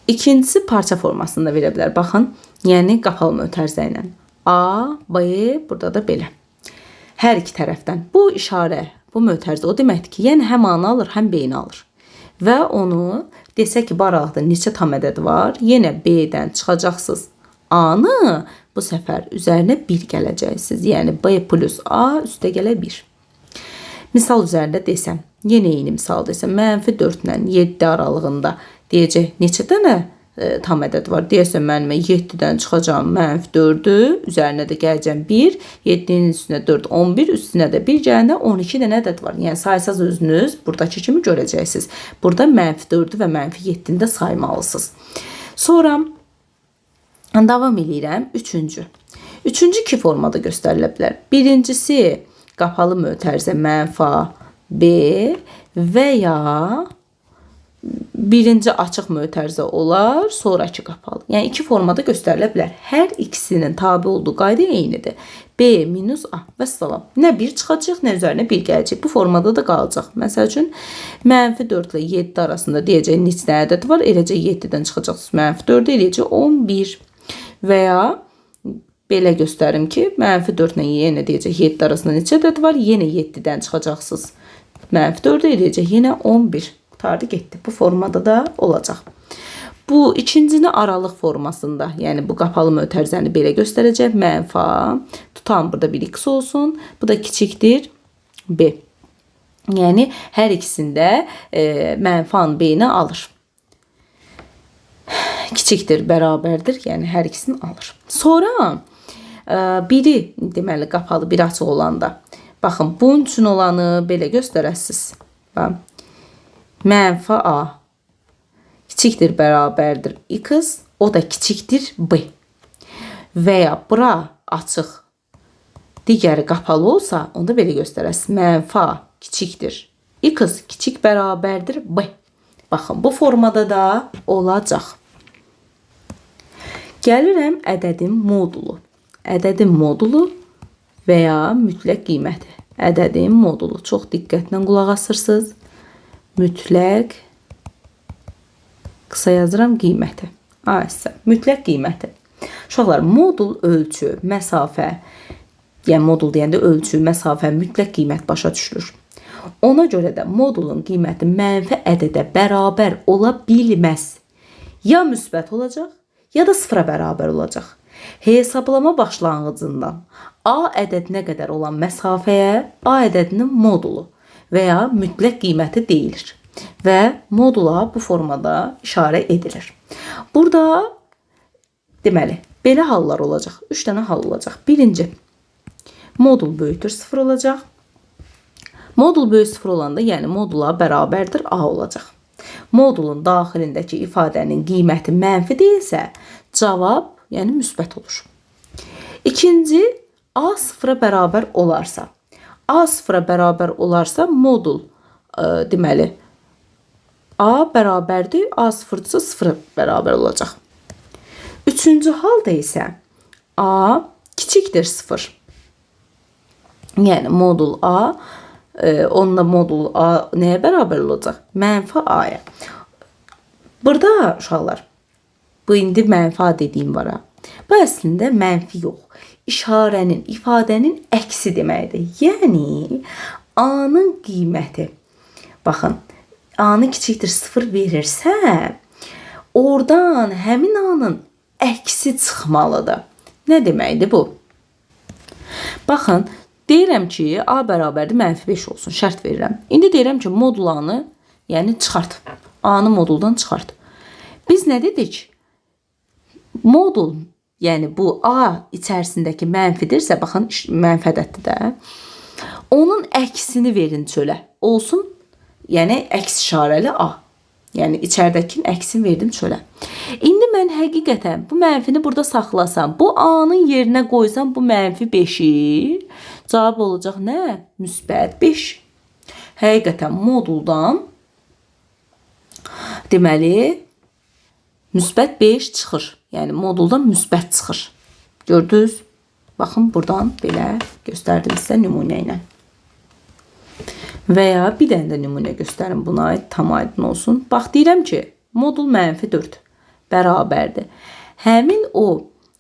İkincisi parça formasında verə bilər. Baxın, yəni qapalı mötərizə ilə. A, B, burada da belə. Hər iki tərəfdən. Bu işarə, bu mötərizə o deməkdir ki, yəni həm A-nı alır, həm B-ni alır. Və onu desək ki, bu aralıqda neçə tam ədəd var, yenə B-dən çıxacaqsınız A-nı, bu səfər üzərinə 1 gələcəksiniz. Yəni B plus A üstə gələ 1. Misal üzərində desəm, yenə eyni misal desəm, mənfi 4 ilə 7 aralığında deyəcək neçə dənə tam ədəd var. Deyəsən müəllimə 7-dən çıxacağam mənfi 4-ü, üzərinə də gələcəm 1, 7-nin üstünə 4, 11, üstünə də 1 gələndə 12 dənə ədəd var. Yəni saysaz özünüz buradakı kimi görəcəksiniz. Burada mənfi 4-ü və mənfi 7-ni də saymalısınız. Sonra davam eləyirəm. Üçüncü. Üçüncü iki formada göstərilə bilər. Birincisi qapalı mötərizə mənfi A, B və ya birinci açıq mötərizə olar, sonrakı qapalı. Yəni iki formada göstərilə bilər. Hər ikisinin tabi olduğu qayda eynidir. B minus A vəssalam. Nə 1 çıxacaq, nə üzərinə 1 gələcək. Bu formada da qalacaq. Məsəl üçün, mənfi 4 ilə 7 arasında deyəcək neçə dənə ədəd var. Eləcə 7-dən çıxacaqsınız. Mənfi 4 eləyəcək 11. Və ya belə göstərim ki, mənfi 4 ilə yenə deyəcək 7 arasında neçə ədəd var. Yenə 7-dən çıxacaqsınız. Mənfi 4 eləyəcək yenə 11. Qurtardı, getdi. Bu formada da olacaq. Bu ikincini aralıq formasında, yəni bu qapalı mötərizəni belə göstərəcək. Mənfi A, tutan burada bir x olsun. Bu da kiçikdir B. Yəni hər ikisində mənfi A-nı B-ni alır. Kiçikdir, bərabərdir. Yəni hər ikisini alır. Sonra biri deməli qapalı, biri açıq olanda. Baxın, bunun üçün olanı belə göstərəsiniz. Bax. Mənfi A kiçikdir, bərabərdir x, o da kiçikdir B. Və ya bura açıq, digəri qapalı olsa, onda belə göstərəsiniz. Mənfi A kiçikdir x, kiçik bərabərdir B. Baxın, bu formada da olacaq. Gəlirəm ədədin modulu. Ədədin modulu və ya mütləq qiyməti. Ədədin modulu. Çox diqqətlə qulaq asırsınız. Mütləq, qısa yazıram, qiyməti. A hissə, mütləq qiyməti. Uşaqlar, modul ölçü, məsafə, yəni modul deyəndə ölçü, məsafə, mütləq qiymət başa düşülür. Ona görə də modulun qiyməti mənfi ədədə bərabər ola bilməz. Ya müsbət olacaq, ya da sıfıra bərabər olacaq. Hesablama başlanğıcından A ədədinə qədər olan məsafəyə A ədədinin modulu və ya mütləq qiyməti deyilir və modula bu formada işarə edilir. Burada deməli, belə hallar olacaq. 3 dənə hal olacaq. Birinci, modul böyükdür 0 olacaq. Modul böyük 0 olanda, yəni modula bərabərdir A olacaq. Modulun daxilindəki ifadənin qiyməti mənfi deyilsə, cavab, yəni müsbət olur. İkinci, A sıfıra bərabər olarsa. A sıfıra bərabər olarsa modul deməli A bərabərdir, A sıfırdırsa sıfıra bərabər olacaq. Üçüncü halda isə A kiçikdir 0. Yəni modul A, onunla modul A nəyə bərabər olacaq? Mənfi A-ya. Burada uşaqlar, bu indi mənfi A dediyim var ha. Bu əslində mənfi yox. İşarənin, ifadənin əksi deməkdir. Yəni A-nın qiyməti, baxın, A-nı kiçikdir 0 verirsə, oradan həmin A-nın əksi çıxmalıdır. Nə deməkdir bu? Baxın, deyirəm ki, A bərabərdir mənfi 5 olsun, şərt verirəm. İndi deyirəm ki, modul A-nı, yəni çıxart. A-nı moduldan çıxart. Biz nə dedik? Modul, yəni bu A içərisindəki mənfidirsə, baxın, mənfi ədəddir də. Onun əksini verin çölə. Olsun, yəni əks işarəli A. Yəni içəridəkinin əksini verdim çölə. İndi mən həqiqətən bu mənfini burada saxlasam, bu A-nın yerinə qoysam bu mənfi 5-i, cavab olacaq nə? Müsbət 5. Həqiqətən moduldan deməli müsbət 5 çıxır. Yəni moduldan müsbət çıxır. Gördünüz? Baxın, buradan belə göstərdim sizə nümunə ilə. Və ya bir dənə də nümunə göstərim buna aid, tam aydın olsun. Bax, deyirəm ki, modul mənfi 4 bərabərdir. Həmin o,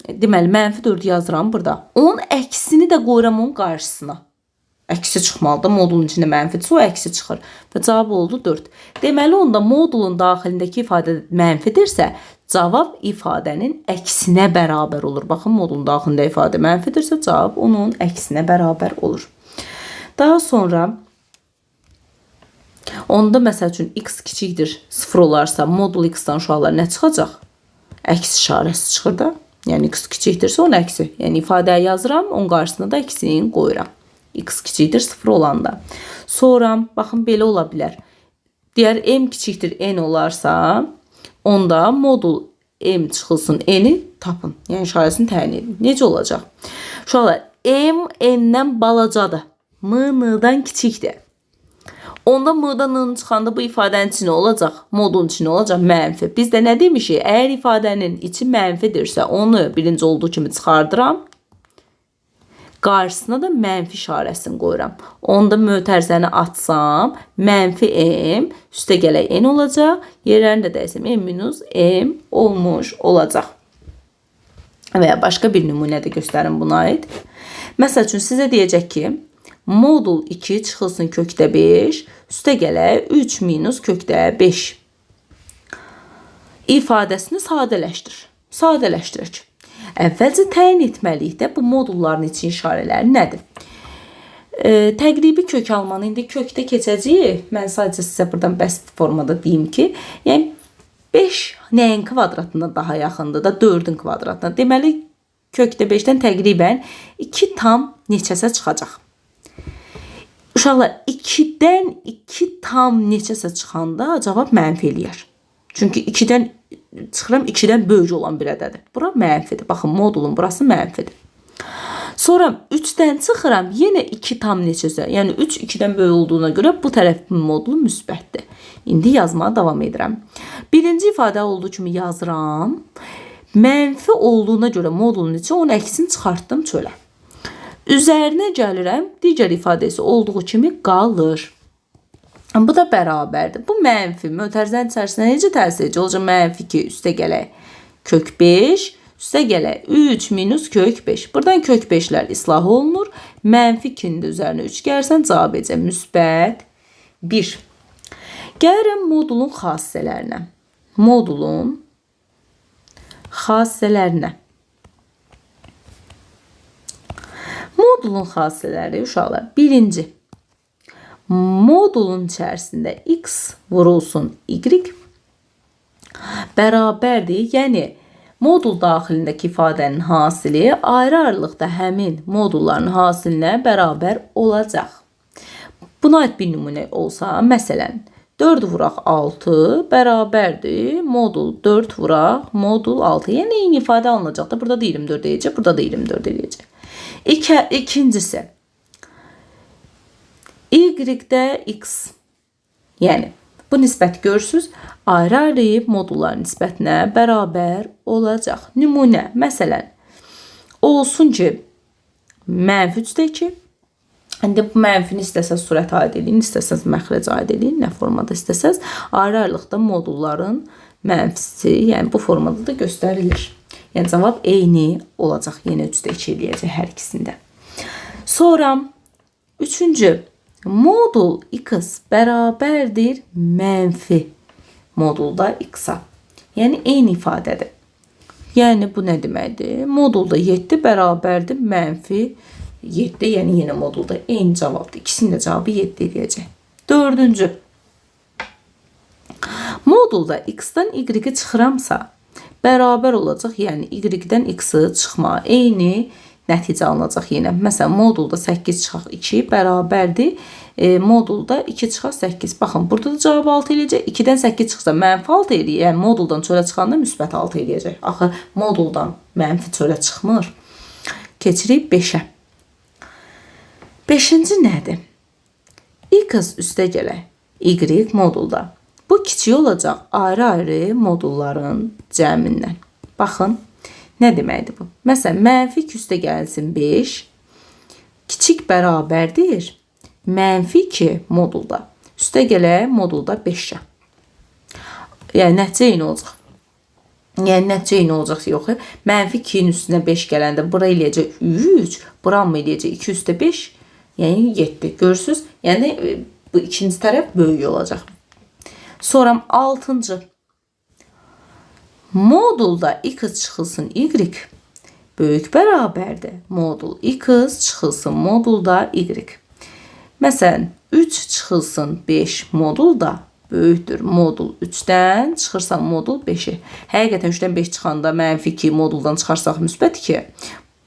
deməli, mənfi 4 yazıram burada. Onun əksini də qoyuram onun qarşısına. Əksi çıxmalıdır. Modulun içində mənfidirsə, o əksi çıxır. Və cavab oldu 4. Deməli, onda modulun daxilindəki ifadə mənfidirsə, cavab ifadənin əksinə bərabər olur. Baxın, modulun daxilində ifadə mənfidirsə, cavab onun əksinə bərabər olur. Daha sonra, onda məsəl üçün x kiçikdir 0 olarsa, modul x-dan uşaqlar nə çıxacaq? Əks işarəsi çıxır da. Yəni x kiçikdirsə onun əksi. Yəni ifadəyi yazıram, onun qarşısına da əksini qoyuram. X kiçikdir 0 olanda. Sonra baxın belə ola bilər. Deyər m kiçikdir n olarsa, onda modul m çıxılsın n-i tapın. Yəni işarəsini təyin edin. Necə olacaq? Uşaqlar, m n-dən balacadır. M n-dan kiçikdir. Onda m-dan n çıxanda bu ifadənin içi nə olacaq? Modulun içi nə olacaq? Mənfi. Biz də nə demişik? Əgər ifadənin içi mənfidirsə, onu birinci olduğu kimi çıxardıram. Qarşısına da mənfi işarəsini qoyuram. Onda mötərizəni atsam, mənfi m, üstə gələk n olacaq. Yerlərini də dəyişsəm, m minus m olmuş olacaq. Və ya başqa bir nümunə də göstərim buna aid. Məsəl üçün, sizə deyəcək ki, modul 2 çıxılsın kökdə 5, üstə gələk 3 minus kökdə 5 ifadəsini sadələşdir. Sadələşdirək. Əvvəlcə təyin etməliyik də bu modulların için işarələri nədir? Təqribi kök almanı indi kökdə keçəcəyik. Mən sadəcə sizə buradan bəsit formada deyim ki, yəni 5 nəyin kvadratına daha yaxındır da 4-ün kvadratına. Deməli, kökdə 5-dən təqribən 2 tam neçəsə çıxacaq. Uşaqlar, 2-dən 2 tam neçəsə çıxanda cavab mənfi eləyər. Çünki 2-dən çıxıram, 2-dən böyük olan bir ədədir. Bura mənfidir. Baxın, modulun burası mənfidir. Sonra 3-dən çıxıram, yenə 2 tam neçəsə. Yəni 3 2-dən böyük olduğuna görə bu tərəfin modulu müsbətdir. İndi yazmağa davam edirəm. Birinci ifadə olduğu kimi yazıram. Mənfi olduğuna görə modulun içi onun əksini çıxartdım çölə. Üzərinə gəlirəm, digər ifadəsi olduğu kimi qalır. Bu da bərabərdir. Bu mənfi mötərizənin içərisinə necə təsir edəcək? Olacaq mənfi 2 üstə gələk kök 5, üstə gələk 3 minus kök 5. Buradan kök 5-lər islah olunur. Mənfi 2-nin də üzərinə 3 gəlsən cavab edəcək müsbət 1. Gəlirəm modulun xassələrinə. Modulun xassələrinə. Modulun xassələri uşaqlar. Birinci, modulun içərisində x vurulsun y bərabərdir. Yəni, modul daxilindəki ifadənin hasili ayrı-ayrılıqda həmin modulların hasilinə bərabər olacaq. Buna aid bir nümunə olsa, məsələn, 4 vuraq 6 bərabərdir. Modul 4 vuraq modul 6. Yəni, eyni ifadə alınacaq da. Burada da 24 eləyəcək, burada da 24 eləyəcək. İkincisi, y-də x. Yəni, bu nisbət görürsünüz, ayrı-ayrı modulların nisbətinə bərabər olacaq. Nümunə, məsələn, olsun ki, mənfi 3-də 2. İndi bu mənfini istəsəz surətə aid eləyin, istəsəz məxrəcə aid eləyin, nə formada istəsəz. Ayrı-ayrılıqda modulların mənfisi, yəni bu formada da göstərilir. Yəni cavab eyni olacaq. Yenə 3-də 2 eləyəcək hər ikisində. Sonra üçüncü, modul x bərabərdir mənfi modulda x-a. Yəni eyni ifadədir. Yəni bu nə deməkdir? Modulda 7 bərabərdir mənfi 7, yəni yenə modulda eyni cavabdır. İkisinin də cavabı 7 eləyəcək. Dördüncü, modulda x-dan y-i çıxıramsa, bərabər olacaq, yəni y-dən x-i çıxma, eyni nəticə alınacaq yenə. Məsələn, modulda 8 çıxaq 2 bərabərdir. Modulda 2 çıxaq 8. Baxın, burada da cavab 6 eləyəcək. 2-dən 8 çıxsa mənfi 6 eləyəcək. Yəni, moduldan çölə çıxanda müsbət 6 eləyəcək. Axı, moduldan mənfi çölə çıxmır. Keçirik 5-ə. Beşinci nədir? X üstə gələk. Y modulda. Bu kiçik olacaq ayrı-ayrı modulların cəmindən. Baxın, nə deməkdir bu? Məsələn, mənfi 2 üstə gəlsin 5, kiçik bərabərdir mənfi 2 modulda. Üstə gələk modulda 5-ə. Yəni, nəticə eyni olacaq. Yəni, nəticə eyni olacaq, yox. Mənfi 2-nin üstünə 5 gələndə bura eləyəcək 3, bura mı eləyəcək 2 üstə 5, yəni 7. Görürsünüz? Yəni, bu ikinci tərəf böyük olacaq. Sonra 6-cı. Modulda x çıxılsın y böyük bərabərdir. Modul x çıxılsın modulda y. Məsələn, 3 çıxılsın 5 modulda böyükdür. Modul 3-dən çıxırsan modul 5-i. Həqiqətən 3-dən 5 çıxanda mənfi 2 moduldan çıxarsaq müsbət 2.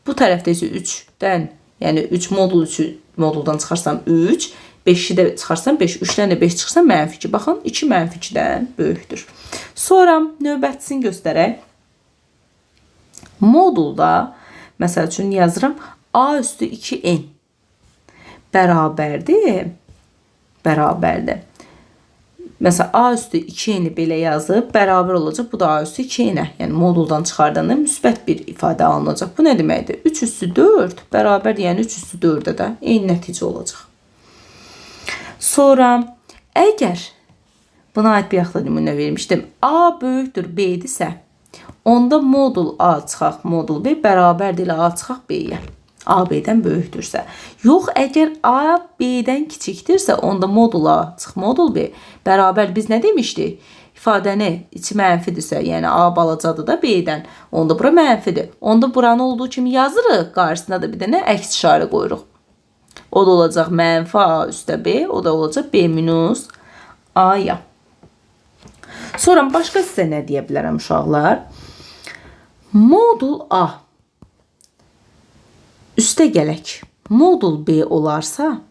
Bu tərəfdə isə 3-dən, yəni 3 modul 3-ü moduldan çıxarsam 3, 5-i də çıxarsam 5, 3-dən də 5 çıxsa mənfi 2. Baxın, 2 mənfi 2-dən böyükdür. Sonra növbətisini göstərək. Modulda, məsəl üçün yazıram, A üstü 2n bərabərdir. Bərabərdir. Məsələn, A üstü 2n-i belə yazıb, bərabər olacaq. Bu da A üstü 2n-ə. Yəni, moduldan çıxardanda müsbət bir ifadə alınacaq. Bu nə deməkdir? 3 üstü 4 bərabər, yəni 3 üstü 4-ə də eyni nəticə olacaq. Sonra, əgər buna aid bir yaxda nümunə vermişdim. A böyükdür B-dirsə, onda modul A çıxaq modul B bərabərdir ilə A çıxaq B-yə. A B-dən böyükdürsə. Yox, əgər A B-dən kiçikdirsə, onda modul A çıx modul B bərabər biz nə demişdik? İfadəni içi mənfidirsə, yəni A balacadır da B-dən, onda bura mənfidir. Onda buranı olduğu kimi yazırıq, qarşısına da bir dənə əks işarə qoyuruq. O da olacaq mənfi A üstə B, o da olacaq B minus A-ya. Sonra başqa sizə nə deyə bilərəm uşaqlar? Modul A üstə gələk. Modul B olarsa,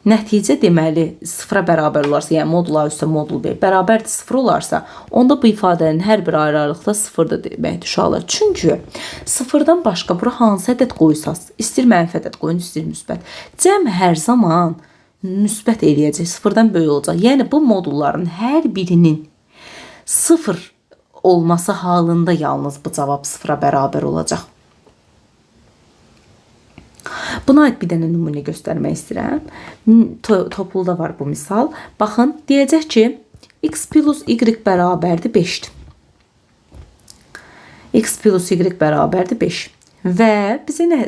nəticə deməli sıfıra bərabər olarsa, yəni modul A üstə modul B bərabərdir 0 olarsa, onda bu ifadənin hər bir ayrı-ayrılıqda sıfırdır deməkdir uşaqlar. Çünki sıfırdan başqa bura hansı ədəd qoysaz, istir mənfi ədəd qoyun, istir müsbət. Cəm hər zaman müsbət eləyəcək, sıfırdan böyük olacaq. Yəni bu modulların hər birinin sıfır olması halında yalnız bu cavab sıfıra bərabər olacaq. Buna aid bir dənə nümunə göstərmək istəyirəm. Topulda var bu misal. Baxın, deyəcək ki, x plus y bərabərdir 5-dir. X plus y bərabərdir 5. Və bizə nə,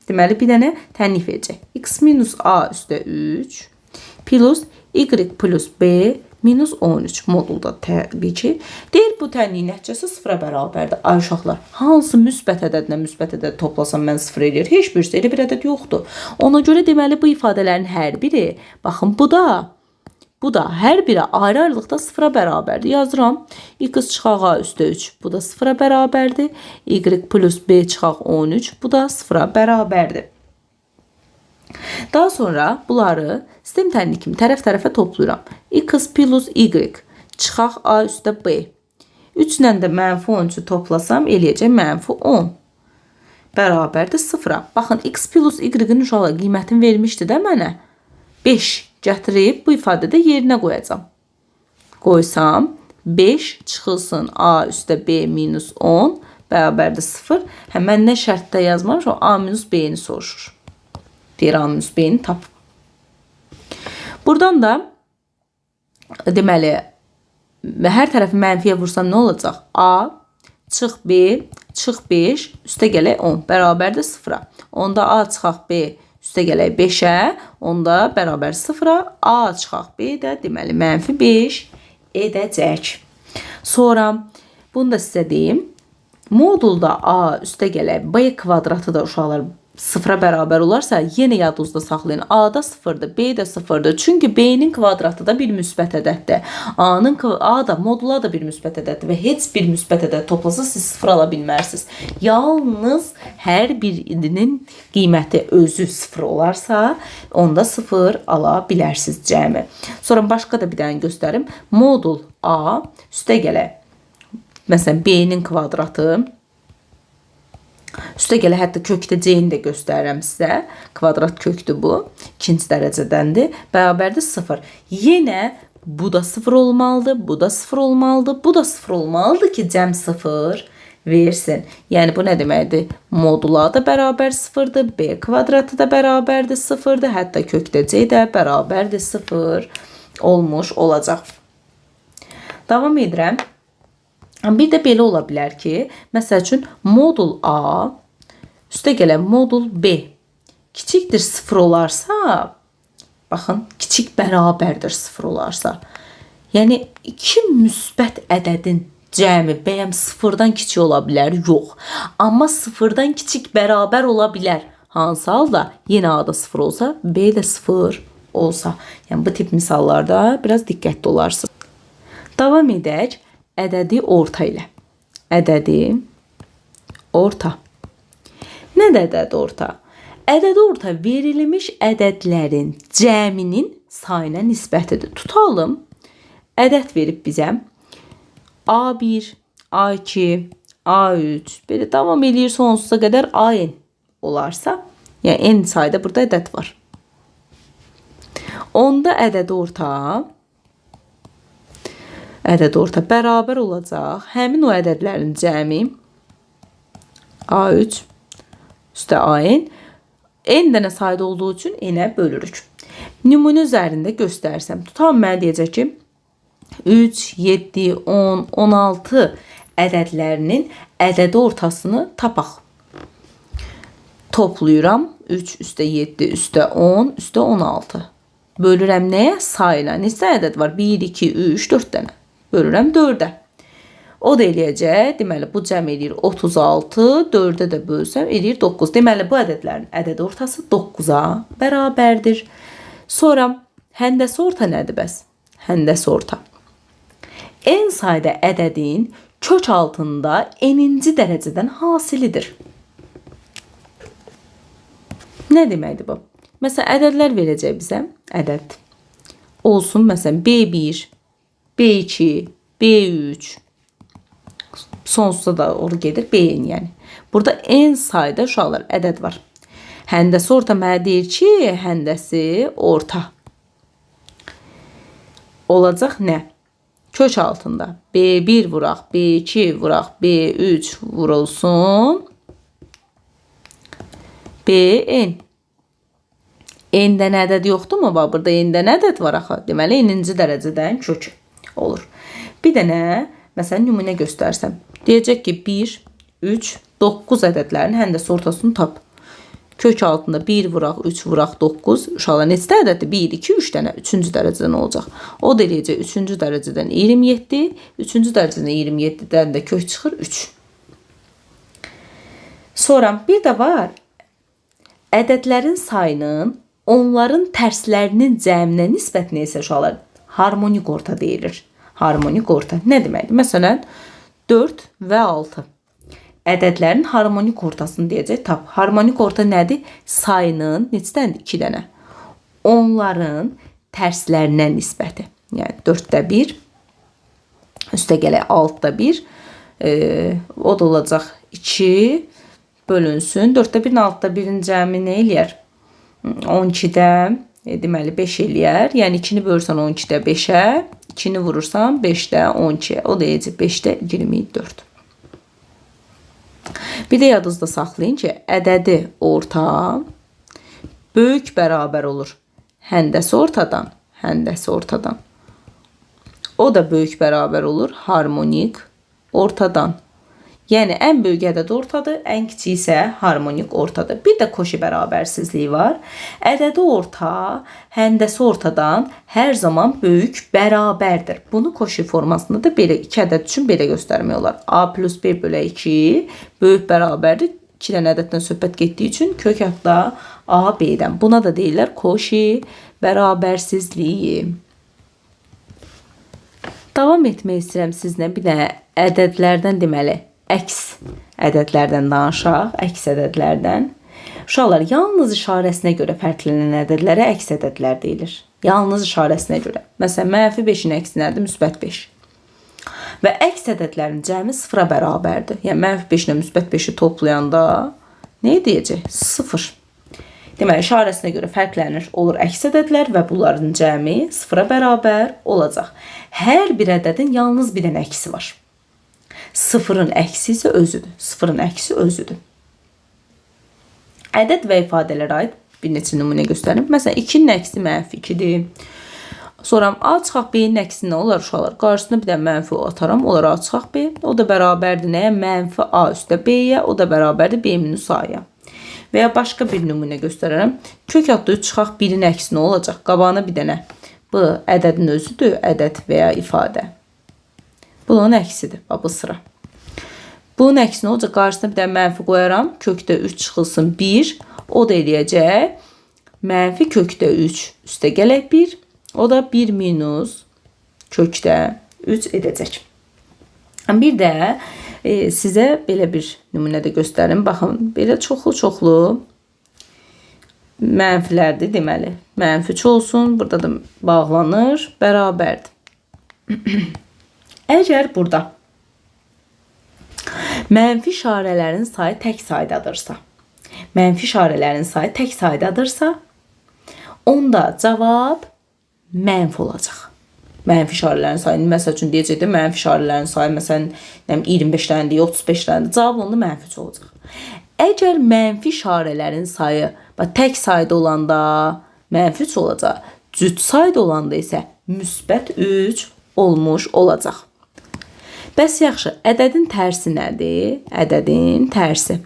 deməli, bir dənə tənlik verəcək. X minus a üstə 3 plus y plus b Minus 13 modulda təbii ki. Deyir, bu tənliyin nəticəsi 0-a bərabərdir. Ay uşaqlar, hansı müsbət ədədlə müsbət ədəd toplasam mən 0 eləyir? Heç birisi elə bir ədəd yoxdur. Ona görə deməli bu ifadələrin hər biri, baxın bu da hər biri ayrı-ayrılıqda 0-a bərabərdir. Yazıram. X çıxaq A üstə 3, bu da 0-a bərabərdir. Y plus B çıxaq 13, bu da 0-a bərabərdir. Daha sonra bunları sistem tənliyi kimi tərəf-tərəfə toplayıram. X plus Y çıxaq A üstə B. 3 ilə də mənfi 13-ü toplasam eləyəcək mənfi 10. Bərabərdir 0-a. Baxın, X plus Y-in uşaqlar qiymətini vermişdi də mənə. 5 gətirib bu ifadədə yerinə qoyacağam. Qoysam 5 çıxılsın A üstə B minus 10 bərabərdir 0. Hə, mən nə şərtdə yazmamışam? A minus B-ni soruşur. Deyir A minus B-ni tap. Buradan da deməli hər tərəfi mənfiyə vursam nə olacaq? A çıx B çıx 5 üstə gələk 10 bərabərdir 0-a. Onda A çıxaq B üstə gələk 5-ə, onda bərabər 0-a, A çıxaq B də deməli mənfi 5 edəcək. Sonra bunu da sizə deyim. Modulda A üstə gələk B kvadratı da uşaqlar 0-a bərabər olarsa, yenə yadınızda saxlayın. A da 0-dır, B də 0-dır. Çünki B-nin kvadratı da bir müsbət ədəddir. A da modula da bir müsbət ədəddir və heç bir müsbət ədəd toplasa siz 0 ala bilmərsiniz. Yalnız hər birinin qiyməti özü 0 olarsa, onda 0 ala bilərsiniz cəmi. Sonra başqa da bir dənə göstərim. Modul A üstə gələk. Məsələn, B-nin kvadratı üstə gələ hətta kökdə C-ni də göstərirəm sizə. Kvadrat kökdür bu. İkinci dərəcədəndir. Bərabərdir 0. Yenə bu da 0 olmalıdır, bu da 0 olmalıdır, bu da 0 olmalıdır ki, cəm 0 versin. Yəni bu nə deməkdir? Modul A da bərabər 0-dır, B kvadratı da bərabərdir 0-dır, hətta kökdə C də bərabərdir 0 olmuş olacaq. Davam edirəm. Bir də belə ola bilər ki, məsəl üçün modul A üstə gələn modul B kiçikdir 0 olarsa, baxın, kiçik bərabərdir 0 olarsa, yəni iki müsbət ədədin cəmi bəyəm 0-dan kiçik ola bilər? Yox. Amma 0-dan kiçik bərabər ola bilər. Hansı halda? Yenə A da 0 olsa, B də 0 olsa. Yəni bu tip misallarda biraz diqqətli olarsınız. Davam edək. Ədədi orta ilə. Ədədi orta. Nədir ədədi orta? Ədədi orta verilmiş ədədlərin cəminin sayına nisbətidir. Tutalım. Ədəd verib bizə. A1, A2, A3 belə davam eləyir sonsuza qədər AN olarsa, yəni N sayda burada ədəd var. Onda ədədi orta bərabər olacaq. Həmin o ədədlərin cəmi A3 üstə AN. N dənə sayda olduğu üçün N-ə bölürük. Nümunə üzərində göstərsəm, tutalım mənə deyəcək ki, 3, 7, 10, 16 ədədlərinin ədədi ortasını tapaq. Toplayıram. 3 üstə 7 üstə 10 üstə 16. Bölürəm nəyə? Sayına. Neçə ədəd var? 1, 2, 3, 4 dənə. Bölürəm 4-ə. O da eləyəcək. Deməli, bu cəm eləyir 36. 4-ə də bölsəm eləyir 9. Deməli, bu ədədlərin ədədi ortası 9-a bərabərdir. Sonra həndəsi orta nədir bəs? Həndəsi orta. N sayda ədədin kök altında n-inci dərəcədən hasilidir. Nə deməkdir bu? Məsələn, ədədlər verəcək bizə. Ədəd olsun. Məsələn, B1, B2, B3. Sonsuza da oru gedir. BN yəni. Burada N sayda uşaqlar ədəd var. Həndəsi orta mənə deyir ki, həndəsi orta olacaq nə? Kök altında B1 vuraq, B2 vuraq, B3 vurulsun. BN. N-dən ədəd yoxdurmu? Bax, burada N-dən ədəd var axı. Deməli, N-inci dərəcədən kök olur. Bir dənə, məsələn, nümunə göstərsəm. Deyəcək ki, 1, 3, 9 ədədlərin həndəsi ortasını tap. Kök altında 1 vuraq, 3 vuraq, 9. Uşaqlar neçə dənə ədəddir? 1, 2, 3 dənə. 3-cü dərəcədən olacaq. O da eləyəcək 3-cü dərəcədən 27. 3-cü dərəcədən 27-dən də kök çıxır 3. Sonra bir də var. Ədədlərin sayının onların tərslərinin cəminə nisbətinə isə uşaqlar harmonik orta deyilir. Harmonik orta nə deməkdir? Məsələn 4 və 6. Ədədlərin harmonik ortasını deyəcək. Tap. Harmonik orta nədir? Sayının neçə dənədir? 2 dənə. Onların tərslərinə nisbəti. Yəni 4-də 1 üstə gələk 6-da 1 o da olacaq 2 bölünsün. 4-də 1-in 6-da 1-in cəmi nə eləyər? 12-də deməli 5 eləyər. Yəni 2-ni bölürsən 12-də 5-ə, 2-ni vurursan 5-də 12-yə. O da eləyəcək 5-də 24. Bir də yadınızda saxlayın ki, ədədi orta böyük bərabər olur. Həndəsi ortadan, həndəsi ortadan. O da böyük bərabər olur harmonik ortadan. Yəni ən böyük ədəd ortadır, ən kiçiyi isə harmonik ortadır. Bir də Koşi bərabərsizliyi var. Ədədi orta, həndəsi ortadan hər zaman böyük bərabərdir. Bunu Koşi formasında da belə iki ədəd üçün belə göstərmək olar. A plus B bölü 2 böyük bərabərdir. 2 dənə ədəddən söhbət getdiyi üçün kök adda A, B-dən. Buna da deyirlər Koşi bərabərsizliyi. Davam etmək istəyirəm sizlə bir dənə ədədlərdən deməli əks ədədlərdən danışaq, əks ədədlərdən. Uşaqlar, yalnız işarəsinə görə fərqlənən ədədlərə əks ədədlər deyilir. Yalnız işarəsinə görə. Məsələn, mənfi 5-in əksi nədir? Müsbət 5. Və əks ədədlərin cəmi 0-a bərabərdir. Yəni, mənfi 5 ilə müsbət 5-i toplayanda nə deyəcək? 0. Deməli, işarəsinə görə fərqlənir, olur əks ədədlər və bunların cəmi 0-a bərabər olacaq. Hər bir ədədin yalnız bir dənə əksi var. Sıfırın əksi isə özüdür. Sıfırın əksi özüdür. Ədəd və ifadələrə aid bir neçə nümunə göstərim. Məsələn, 2-nin əksi mənfi 2-dir. Sonra A çıxaq B-nin əksi nə olar uşaqlar? Qarşısına bir də mənfi ataram. Olar A çıxaq B. O da bərabərdir nəyə? Mənfi A üstə B-yə. O da bərabərdir B minus A-ya. Və ya başqa bir nümunə göstərərəm. Kök adda 3 çıxaq 1-in əksi nə olacaq? Qabağına bir dənə B ədədin özüdür. Ədəd və ya ifadə. Bunun əksidir. Bax, bu sıra. Bunun əksi nə olacaq? Qarşısına bir dənə mənfi qoyaram. Kökdə 3 çıxılsın 1. O da eləyəcək. Mənfi kökdə 3 üstə gələk 1. O da 1 minus kökdə 3 edəcək. Bir də sizə belə bir nümunə də göstərim. Baxın, belə çoxlu-çoxlu mənfilərdir deməli. Mənfi 3 olsun. Burada da bağlanır. Bərabərdir. Əgər burada mənfi işarələrin sayı tək saydadırsa, mənfi işarələrin sayı tək saydadırsa, onda cavab mənfi olacaq. Mənfi işarələrin sayı, məsəl üçün deyəcək də mənfi işarələrin sayı, məsələn, 25 dənədir, 35 dənədir, cavab onda mənfi 3 olacaq. Əgər mənfi işarələrin sayı bax, tək sayda olanda mənfi 3 olacaq, cüt sayda olanda isə müsbət 3 olmuş olacaq. Bəs yaxşı, ədədin tərsi nədir? Ədədin tərsi.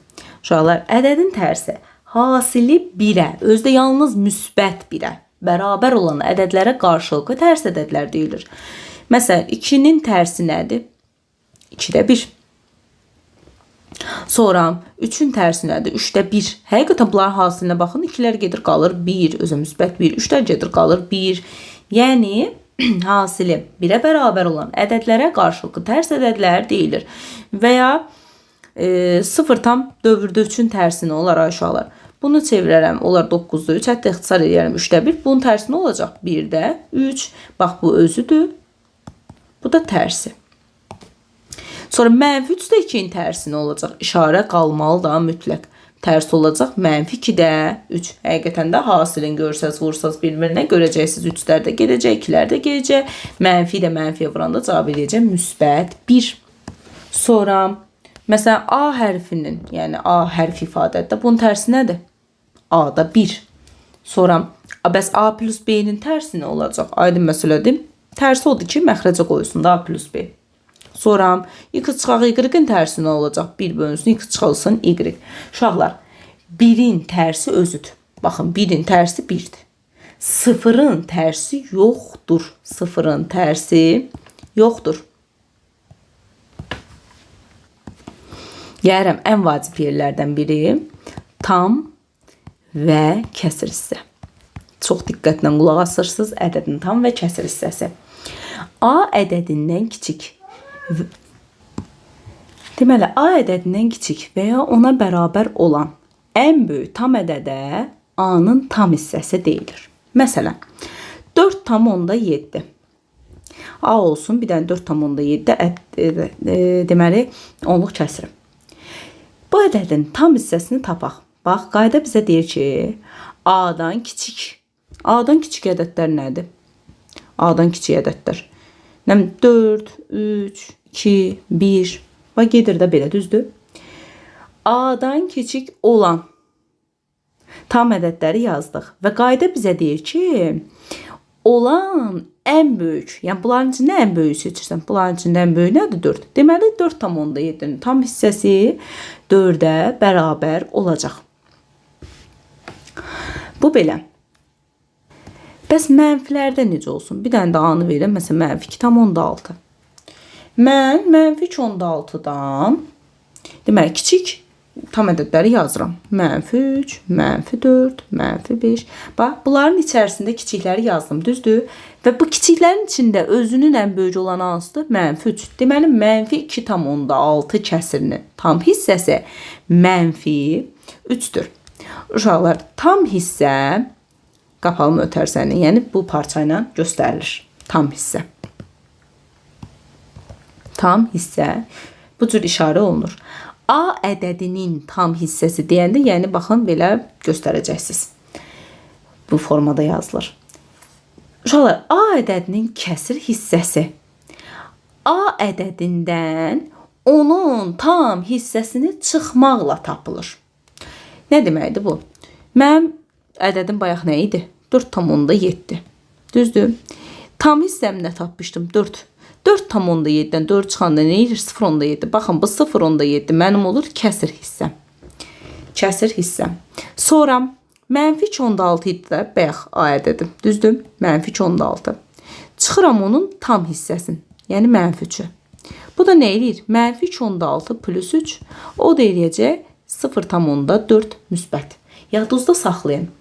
Uşaqlar, ədədin tərsi hasili 1-ə, özü də yalnız müsbət 1-ə bərabər olan ədədlərə qarşılıqlı tərs ədədlər deyilir. Məsələn, 2-nin tərsi nədir? 2-də 1. Sonra 3-ün tərsi nədir? 3-də 1. Həqiqətən bunların hasilinə baxın. 2-lər gedir qalır 1, özü müsbət 1. 3-lər gedir qalır 1. Yəni hasili 1-ə bərabər olan ədədlərə qarşılıqlı tərs ədədlər deyilir. Və ya 0,4-3-ün tərsi nə olar ay uşaqlar? Bunu çevirərəm. Olar 9-da 3, hətta ixtisar edərəm 3-də 1. Bunun tərsi nə olacaq? 1-də 3. Bax, bu özüdür. Bu da tərsi. Sonra mənfi 3-də 2-nin tərsi nə olacaq? İşarə qalmalı da mütləq. Tərs olacaq. Mənfi 2-də 3. Həqiqətən də hasilin görsəz, vursaz bir-birinə görəcəksiniz. 3-lər də gedəcək, 2-lər də gedəcək. Mənfi də mənfiyə vuranda cavab eləyəcək müsbət 1. Sonra məsələn A hərfinin, yəni A hərfi ifadədir. Bunun tərsi nədir? A-da 1. Sonra bəs A plus B-nin tərsi nə olacaq? Aydın məsələdir. Tərsi odur ki, məxrəcə qoyulsun da A plus B. Sonra x çıxaq y-in tərsi nə olacaq? 1 bölünsün, x çıxılsın y. Uşaqlar, 1-in tərsi özüdür. Baxın, 1-in tərsi 1-dir. 0-ın tərsi yoxdur. 0-ın tərsi yoxdur. Gəlirəm ən vacib yerlərdən biri tam və kəsir hissə. Çox diqqətlə qulaq asırsınız. Ədədin tam və kəsir hissəsi. A ədədindən kiçik. Deməli, A ədədindən kiçik və ya ona bərabər olan ən böyük tam ədədə A-nın tam hissəsi deyilir. Məsələn, 4,7. A olsun, bir dənə 4,7 deməli, onluq kəsirim. Bu ədədin tam hissəsini tapaq. Bax, qayda bizə deyir ki, A-dan kiçik. A-dan kiçik ədədlər nədir? A-dan kiçik ədədlər. Nə 4, 3, 2, 1. Bax, gedir də belə, düzdür? A-dan kiçik olan tam ədədləri yazdıq. Və qayda bizə deyir ki, olan ən böyük, yəni bunların içində ən böyüyü seçirsən. Bunların içində ən böyüyü nədir? 4. Deməli, 4,7-nin tam hissəsi 4-ə bərabər olacaq. Bu belə. Bəs mənfilərdə necə olsun? Bir dənə də A-nı verirəm. Məsələn, mənfi 2,6. Mən mənfi 2,6-dan deməli, kiçik tam ədədləri yazıram. Mənfi 3, mənfi 4, mənfi 5. Bax, bunların içərisində kiçikləri yazdım, düzdür? Və bu kiçiklərin içində özünün ən böyük olanı hansıdır? Mənfi 3. Deməli, mənfi 2,6 kəsirinin tam hissəsi mənfi 3-dür. Uşaqlar, tam hissə qapalı mötərizəni, yəni bu parça ilə göstərilir. Tam hissə. Tam hissə bu cür işarə olunur. A ədədinin tam hissəsi deyəndə, yəni baxın belə göstərəcəksiniz. Bu formada yazılır. Uşaqlar, A ədədinin kəsir hissəsi A ədədindən onun tam hissəsini çıxmaqla tapılır. Nə deməkdir bu? Mənim ədədim bayaq nə idi? 4,7. Düzdür? Tam hissəm nə tapmışdım? 4. 4,7-dən 4 çıxanda nə edir? 0,7. Baxın, bu 0,7 mənim olur kəsir hissəm. Kəsir hissəm. Sonra mənfi 2,6 idi də bayaq A ədədim. Düzdür? Mənfi 2,6. Çıxıram onun tam hissəsini. Yəni mənfi 3-ü. Bu da nə eləyir? Mənfi 2,6 plus 3. O da eləyəcək 0,4 müsbət. Yadınızda saxlayın.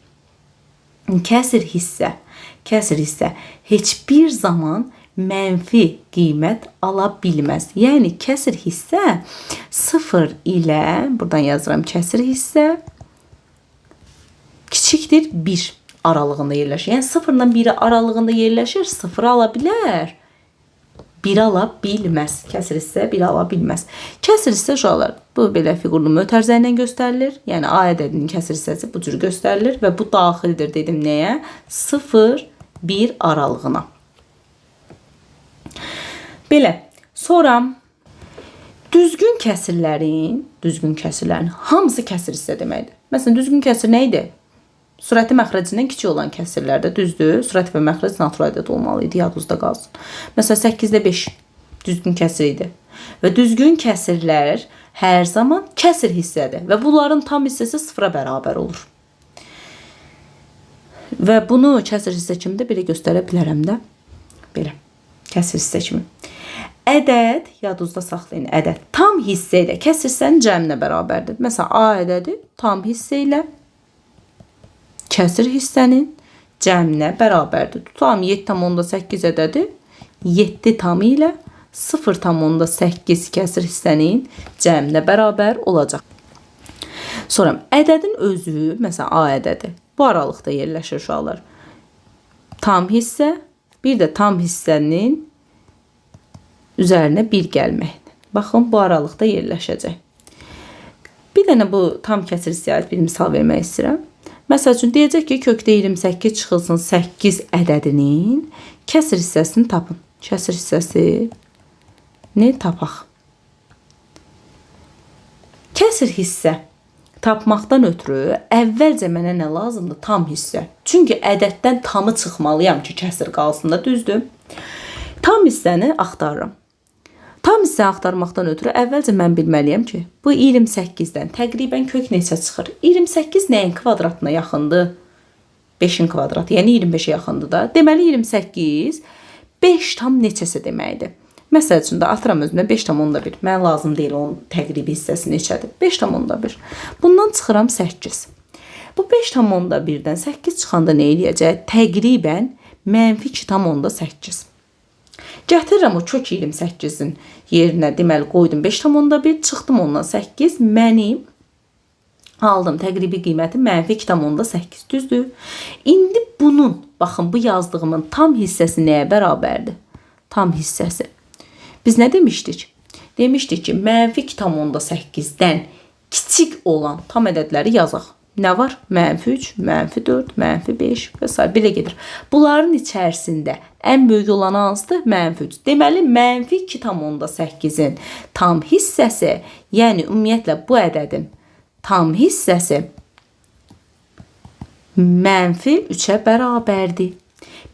Kəsir hissə, kəsir hissə heç bir zaman mənfi qiymət ala bilməz. Yəni kəsir hissə 0 ilə, buradan yazıram kəsir hissə kiçikdir 1 aralığında yerləşir. Yəni 0 ilə 1 aralığında yerləşir, 0 ala bilər. 1 ala bilməz. Kəsir hissə 1 ala bilməz. Kəsir hissə uşaqlar, bu belə fiqurlu mötərizə ilə göstərilir. Yəni A ədədinin kəsir hissəsi bu cür göstərilir və bu daxildir dedim nəyə? 0, 1 aralığına. Belə. Sonra düzgün kəsirlərin hamısı kəsir hissə deməkdir. Məsələn, düzgün kəsir nə idi? Sürəti məxrəcindən kiçik olan kəsirlərdə, düzdür? Sürət və məxrəc natural ədəd olmalı idi, yadınızda qalsın. Məsələn, 8-də 5 düzgün kəsir idi. Və düzgün kəsirlər hər zaman kəsir hissədir və bunların tam hissəsi 0-a bərabər olur. Və bunu kəsir hissə kimi də belə göstərə bilərəm də. Belə, kəsir hissə kimi. Ədəd, yadınızda saxlayın, ədəd tam hissə ilə kəsir hissənin cəminə bərabərdir. Məsələn, A ədədi tam hissə ilə kəsir hissənin cəminə bərabərdir. Tutalım 7,8 ədədi 7 tam ilə 0,8 kəsir hissənin cəminə bərabər olacaq. Sonra ədədin özü, məsələn A ədədi bu aralıqda yerləşir uşaqlar. Tam hissə, bir də tam hissənin üzərinə 1 gəlməkdir. Baxın, bu aralıqda yerləşəcək. Bir dənə bu tam kəsir hissəyə aid bir misal vermək istəyirəm. Məsəl üçün, deyəcək ki, kökdə 28 çıxılsın 8 ədədinin kəsir hissəsini tapın. Kəsir hissəsini tapaq. Kəsir hissə tapmaqdan ötürü əvvəlcə mənə nə lazımdır? Tam hissə. Çünki ədəddən tamı çıxmalıyam ki, kəsir qalsın da, düzdür? Tam hissəni axtarıram. Tam hissə axtarmaqdan ötürü əvvəlcə mən bilməliyəm ki, bu 28-dən təqribən kök neçə çıxır? 28 nəyin kvadratına yaxındır? 5-in kvadratı, yəni 25-ə yaxındır da. Deməli 28 5 tam neçəsə deməkdir. Məsəl üçün də atıram özümə 5,1. Mənə lazım deyil onun təqribi hissəsi neçədir. 5,1. Bundan çıxıram 8. Bu 5,1-dən 8 çıxanda nə eləyəcək? Təqribən mənfi 2,8. Gətirirəm o kök 28-in yerinə, deməli qoydum 5,1, çıxdım ondan 8. Mənim aldım təqribi qiyməti mənfi 2,8, düzdür? İndi bunun, baxın bu yazdığımın tam hissəsi nəyə bərabərdir? Tam hissəsi. Biz nə demişdik? Demişdik ki, mənfi 2,8-dən kiçik olan tam ədədləri yazaq. Nə var? Mənfi 3, mənfi 4, mənfi 5 və s. Belə gedir. Bunların içərisində ən böyük olan hansıdır? Mənfi 3. Deməli, mənfi 2,8-in tam hissəsi, yəni ümumiyyətlə bu ədədin tam hissəsi mənfi 3-ə bərabərdir.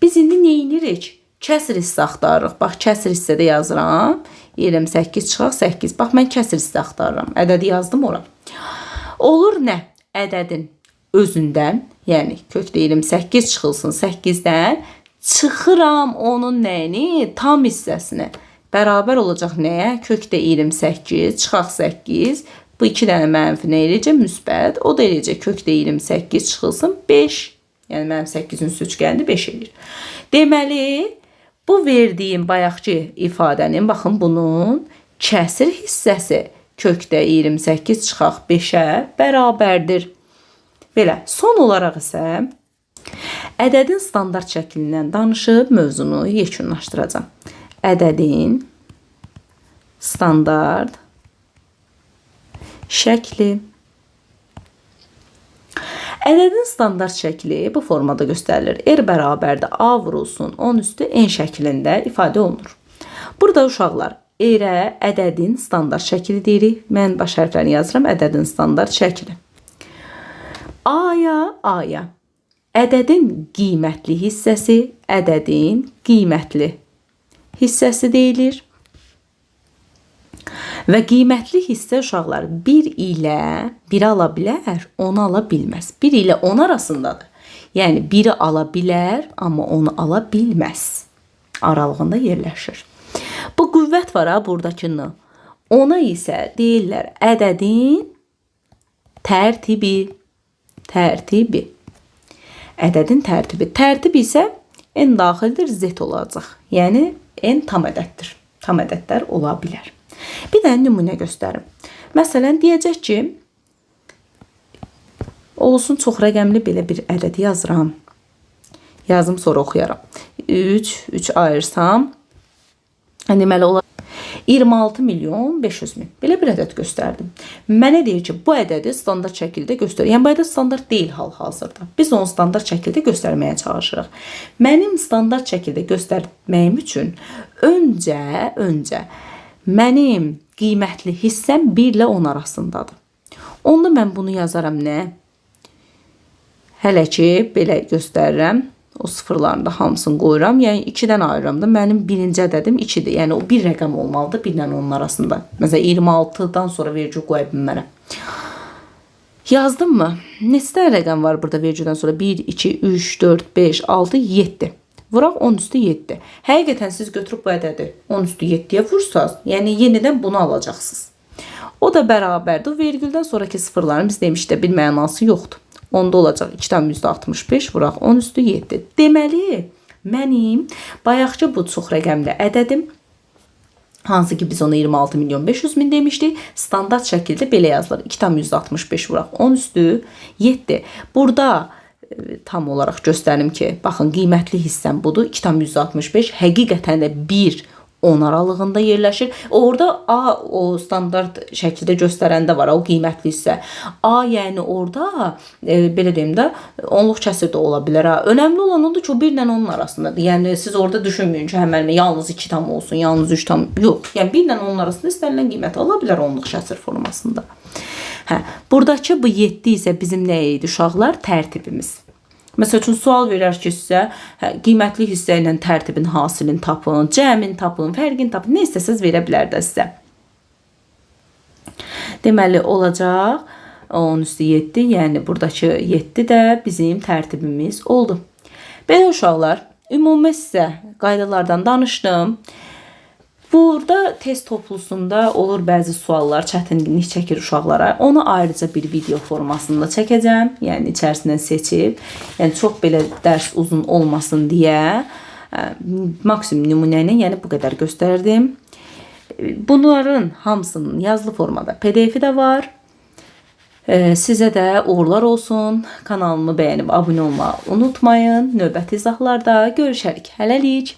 Biz indi nə edirik? Kəsr hissə axtarırıq. Bax, kəsr hissədə yazıram. 28 çıxaq 8. Bax, mən kəsr hissə axtarıram. Ədədi yazdım ora. Olur nə? Ədədin özündən, yəni kökdə 28 çıxılsın 8-dən, çıxıram onun nəyini? Tam hissəsini. Bərabər olacaq nəyə? Kökdə 28, çıxaq 8. Bu iki dənə mənfi nə eləyəcək? Müsbət. O da eləyəcək kökdə 28 çıxılsın 5. Yəni mənim 8-in üstü 3 gəldi, 5 eləyir. Deməli, bu verdiyim bayaqki ifadənin, baxın bunun kəsir hissəsi kökdə 28 çıxaq 5-ə bərabərdir. Belə, son olaraq isə ədədin standart şəklindən danışıb mövzunu yekunlaşdıracağam. Ədədin standart şəkli. Ədədin standart şəkli bu formada göstərilir. R bərabərdir A vurulsun 10 üstü N şəklində ifadə olunur. Burada uşaqlar R-ə ədədin standart şəkli deyirik. Mən baş hərflərini yazıram. Ədədin standart şəkli. A-ya ədədin qiymətli hissəsi, ədədin qiymətli hissəsi deyilir. Və qiymətli hissə uşaqlar 1 ilə 1 ala bilər, 10 ala bilməz. 1 ilə 10 arasındadır. Yəni 1-i ala bilər, amma 10-u ala bilməz. Aralığında yerləşir. Bu qüvvət var ha buradakı N. Ona isə deyirlər ədədin tərtibi. Tərtibi. Ədədin tərtibi. Tərtib isə N daxildir, Z olacaq. Yəni N tam ədəddir. Tam ədədlər ola bilər. Bir dənə nümunə göstərim. Məsələn, deyəcək ki, olsun çox rəqəmli belə bir ədədi yazıram. Yazım, sonra oxuyaram. 3, 3 ayırsam, deməli olar 26 milyon 500 min. Belə bir ədəd göstərdim. Mənə deyir ki, bu ədədi standart şəkildə göstər. Yəni bu ədəd standart deyil hal-hazırda. Biz onu standart şəkildə göstərməyə çalışırıq. Mənim standart şəkildə göstərməyim üçün öncə mənim qiymətli hissəm 1 ilə 10 arasındadır. Onda mən bunu yazaram nə? Hələ ki belə göstərirəm. O sıfırlarını da hamısını qoyuram. Yəni 2-dən ayırıram da. Mənim birinci ədədim 2-dir. Yəni o bir rəqəm olmalıdır 1 ilə 10 arasında. Məsələn 26-dan sonra vergül qoya bilmərəm. Yazdım mı? Neçə rəqəm var burada vergüldən sonra? 1, 2, 3, 4, 5, 6, 7. Vuraq 10 üstü 7. Həqiqətən siz götürüb bu ədədi 10 üstü 7-yə vursaz, yəni yenidən bunu alacaqsınız. O da bərabərdir. O vergüldən sonraki sıfırların biz demişdik də bir mənası yoxdur. Onda olacaq 2,65 vuraq 10 üstü 7. Deməli, mənim bayaqki bu çox rəqəmli ədədim, hansı ki biz ona 26 milyon 500 min demişdik, standart şəkildə belə yazılır. 2,65 vuraq 10 üstü 7. Burada tam olaraq göstərim ki, baxın qiymətli hissəm budur. 2,65 həqiqətən də 1 10 aralığında yerləşir. Orada A o standart şəkildə göstərəndə var, o qiymətli hissə. A yəni orada belə deyim də onluq kəsir də ola bilər. Ha. Önəmli olan odur ki, o 1 ilə 10-un arasındadır. Yəni siz orada düşünməyin ki, hə müəllimə yalnız 2 tam olsun, yalnız 3 tam. Yox. Yəni 1 ilə 10-un arasında istənilən qiyməti ala bilər onluq kəsir formasında. Hə, buradakı bu 7 isə bizim nə idi uşaqlar? Tərtibimiz. Məsəl üçün sual verər ki, sizə qiymətli hissə ilə tərtibin hasilini tapın, cəmin tapın, fərqini tapın, nə istəsəz verə bilər də sizə. Deməli olacaq 10 üstü 7, yəni buradakı 7 də bizim tərtibimiz oldu. Belə uşaqlar, ümumi sizə qaydalardan danışdım. Burada test toplusunda olur bəzi suallar, çətinlik çəkir uşaqlara. Onu ayrıca bir video formasında çəkəcəm. Yəni içərisindən seçib, yəni çox belə dərs uzun olmasın deyə maksimum nümunə ilə, yəni bu qədər göstərdim. Bunların hamısının yazılı formada PDF-i də var. Sizə də uğurlar olsun. Kanalımı bəyənib abunə olmağı unutmayın. Növbəti izahlarda görüşərik. Hələlik.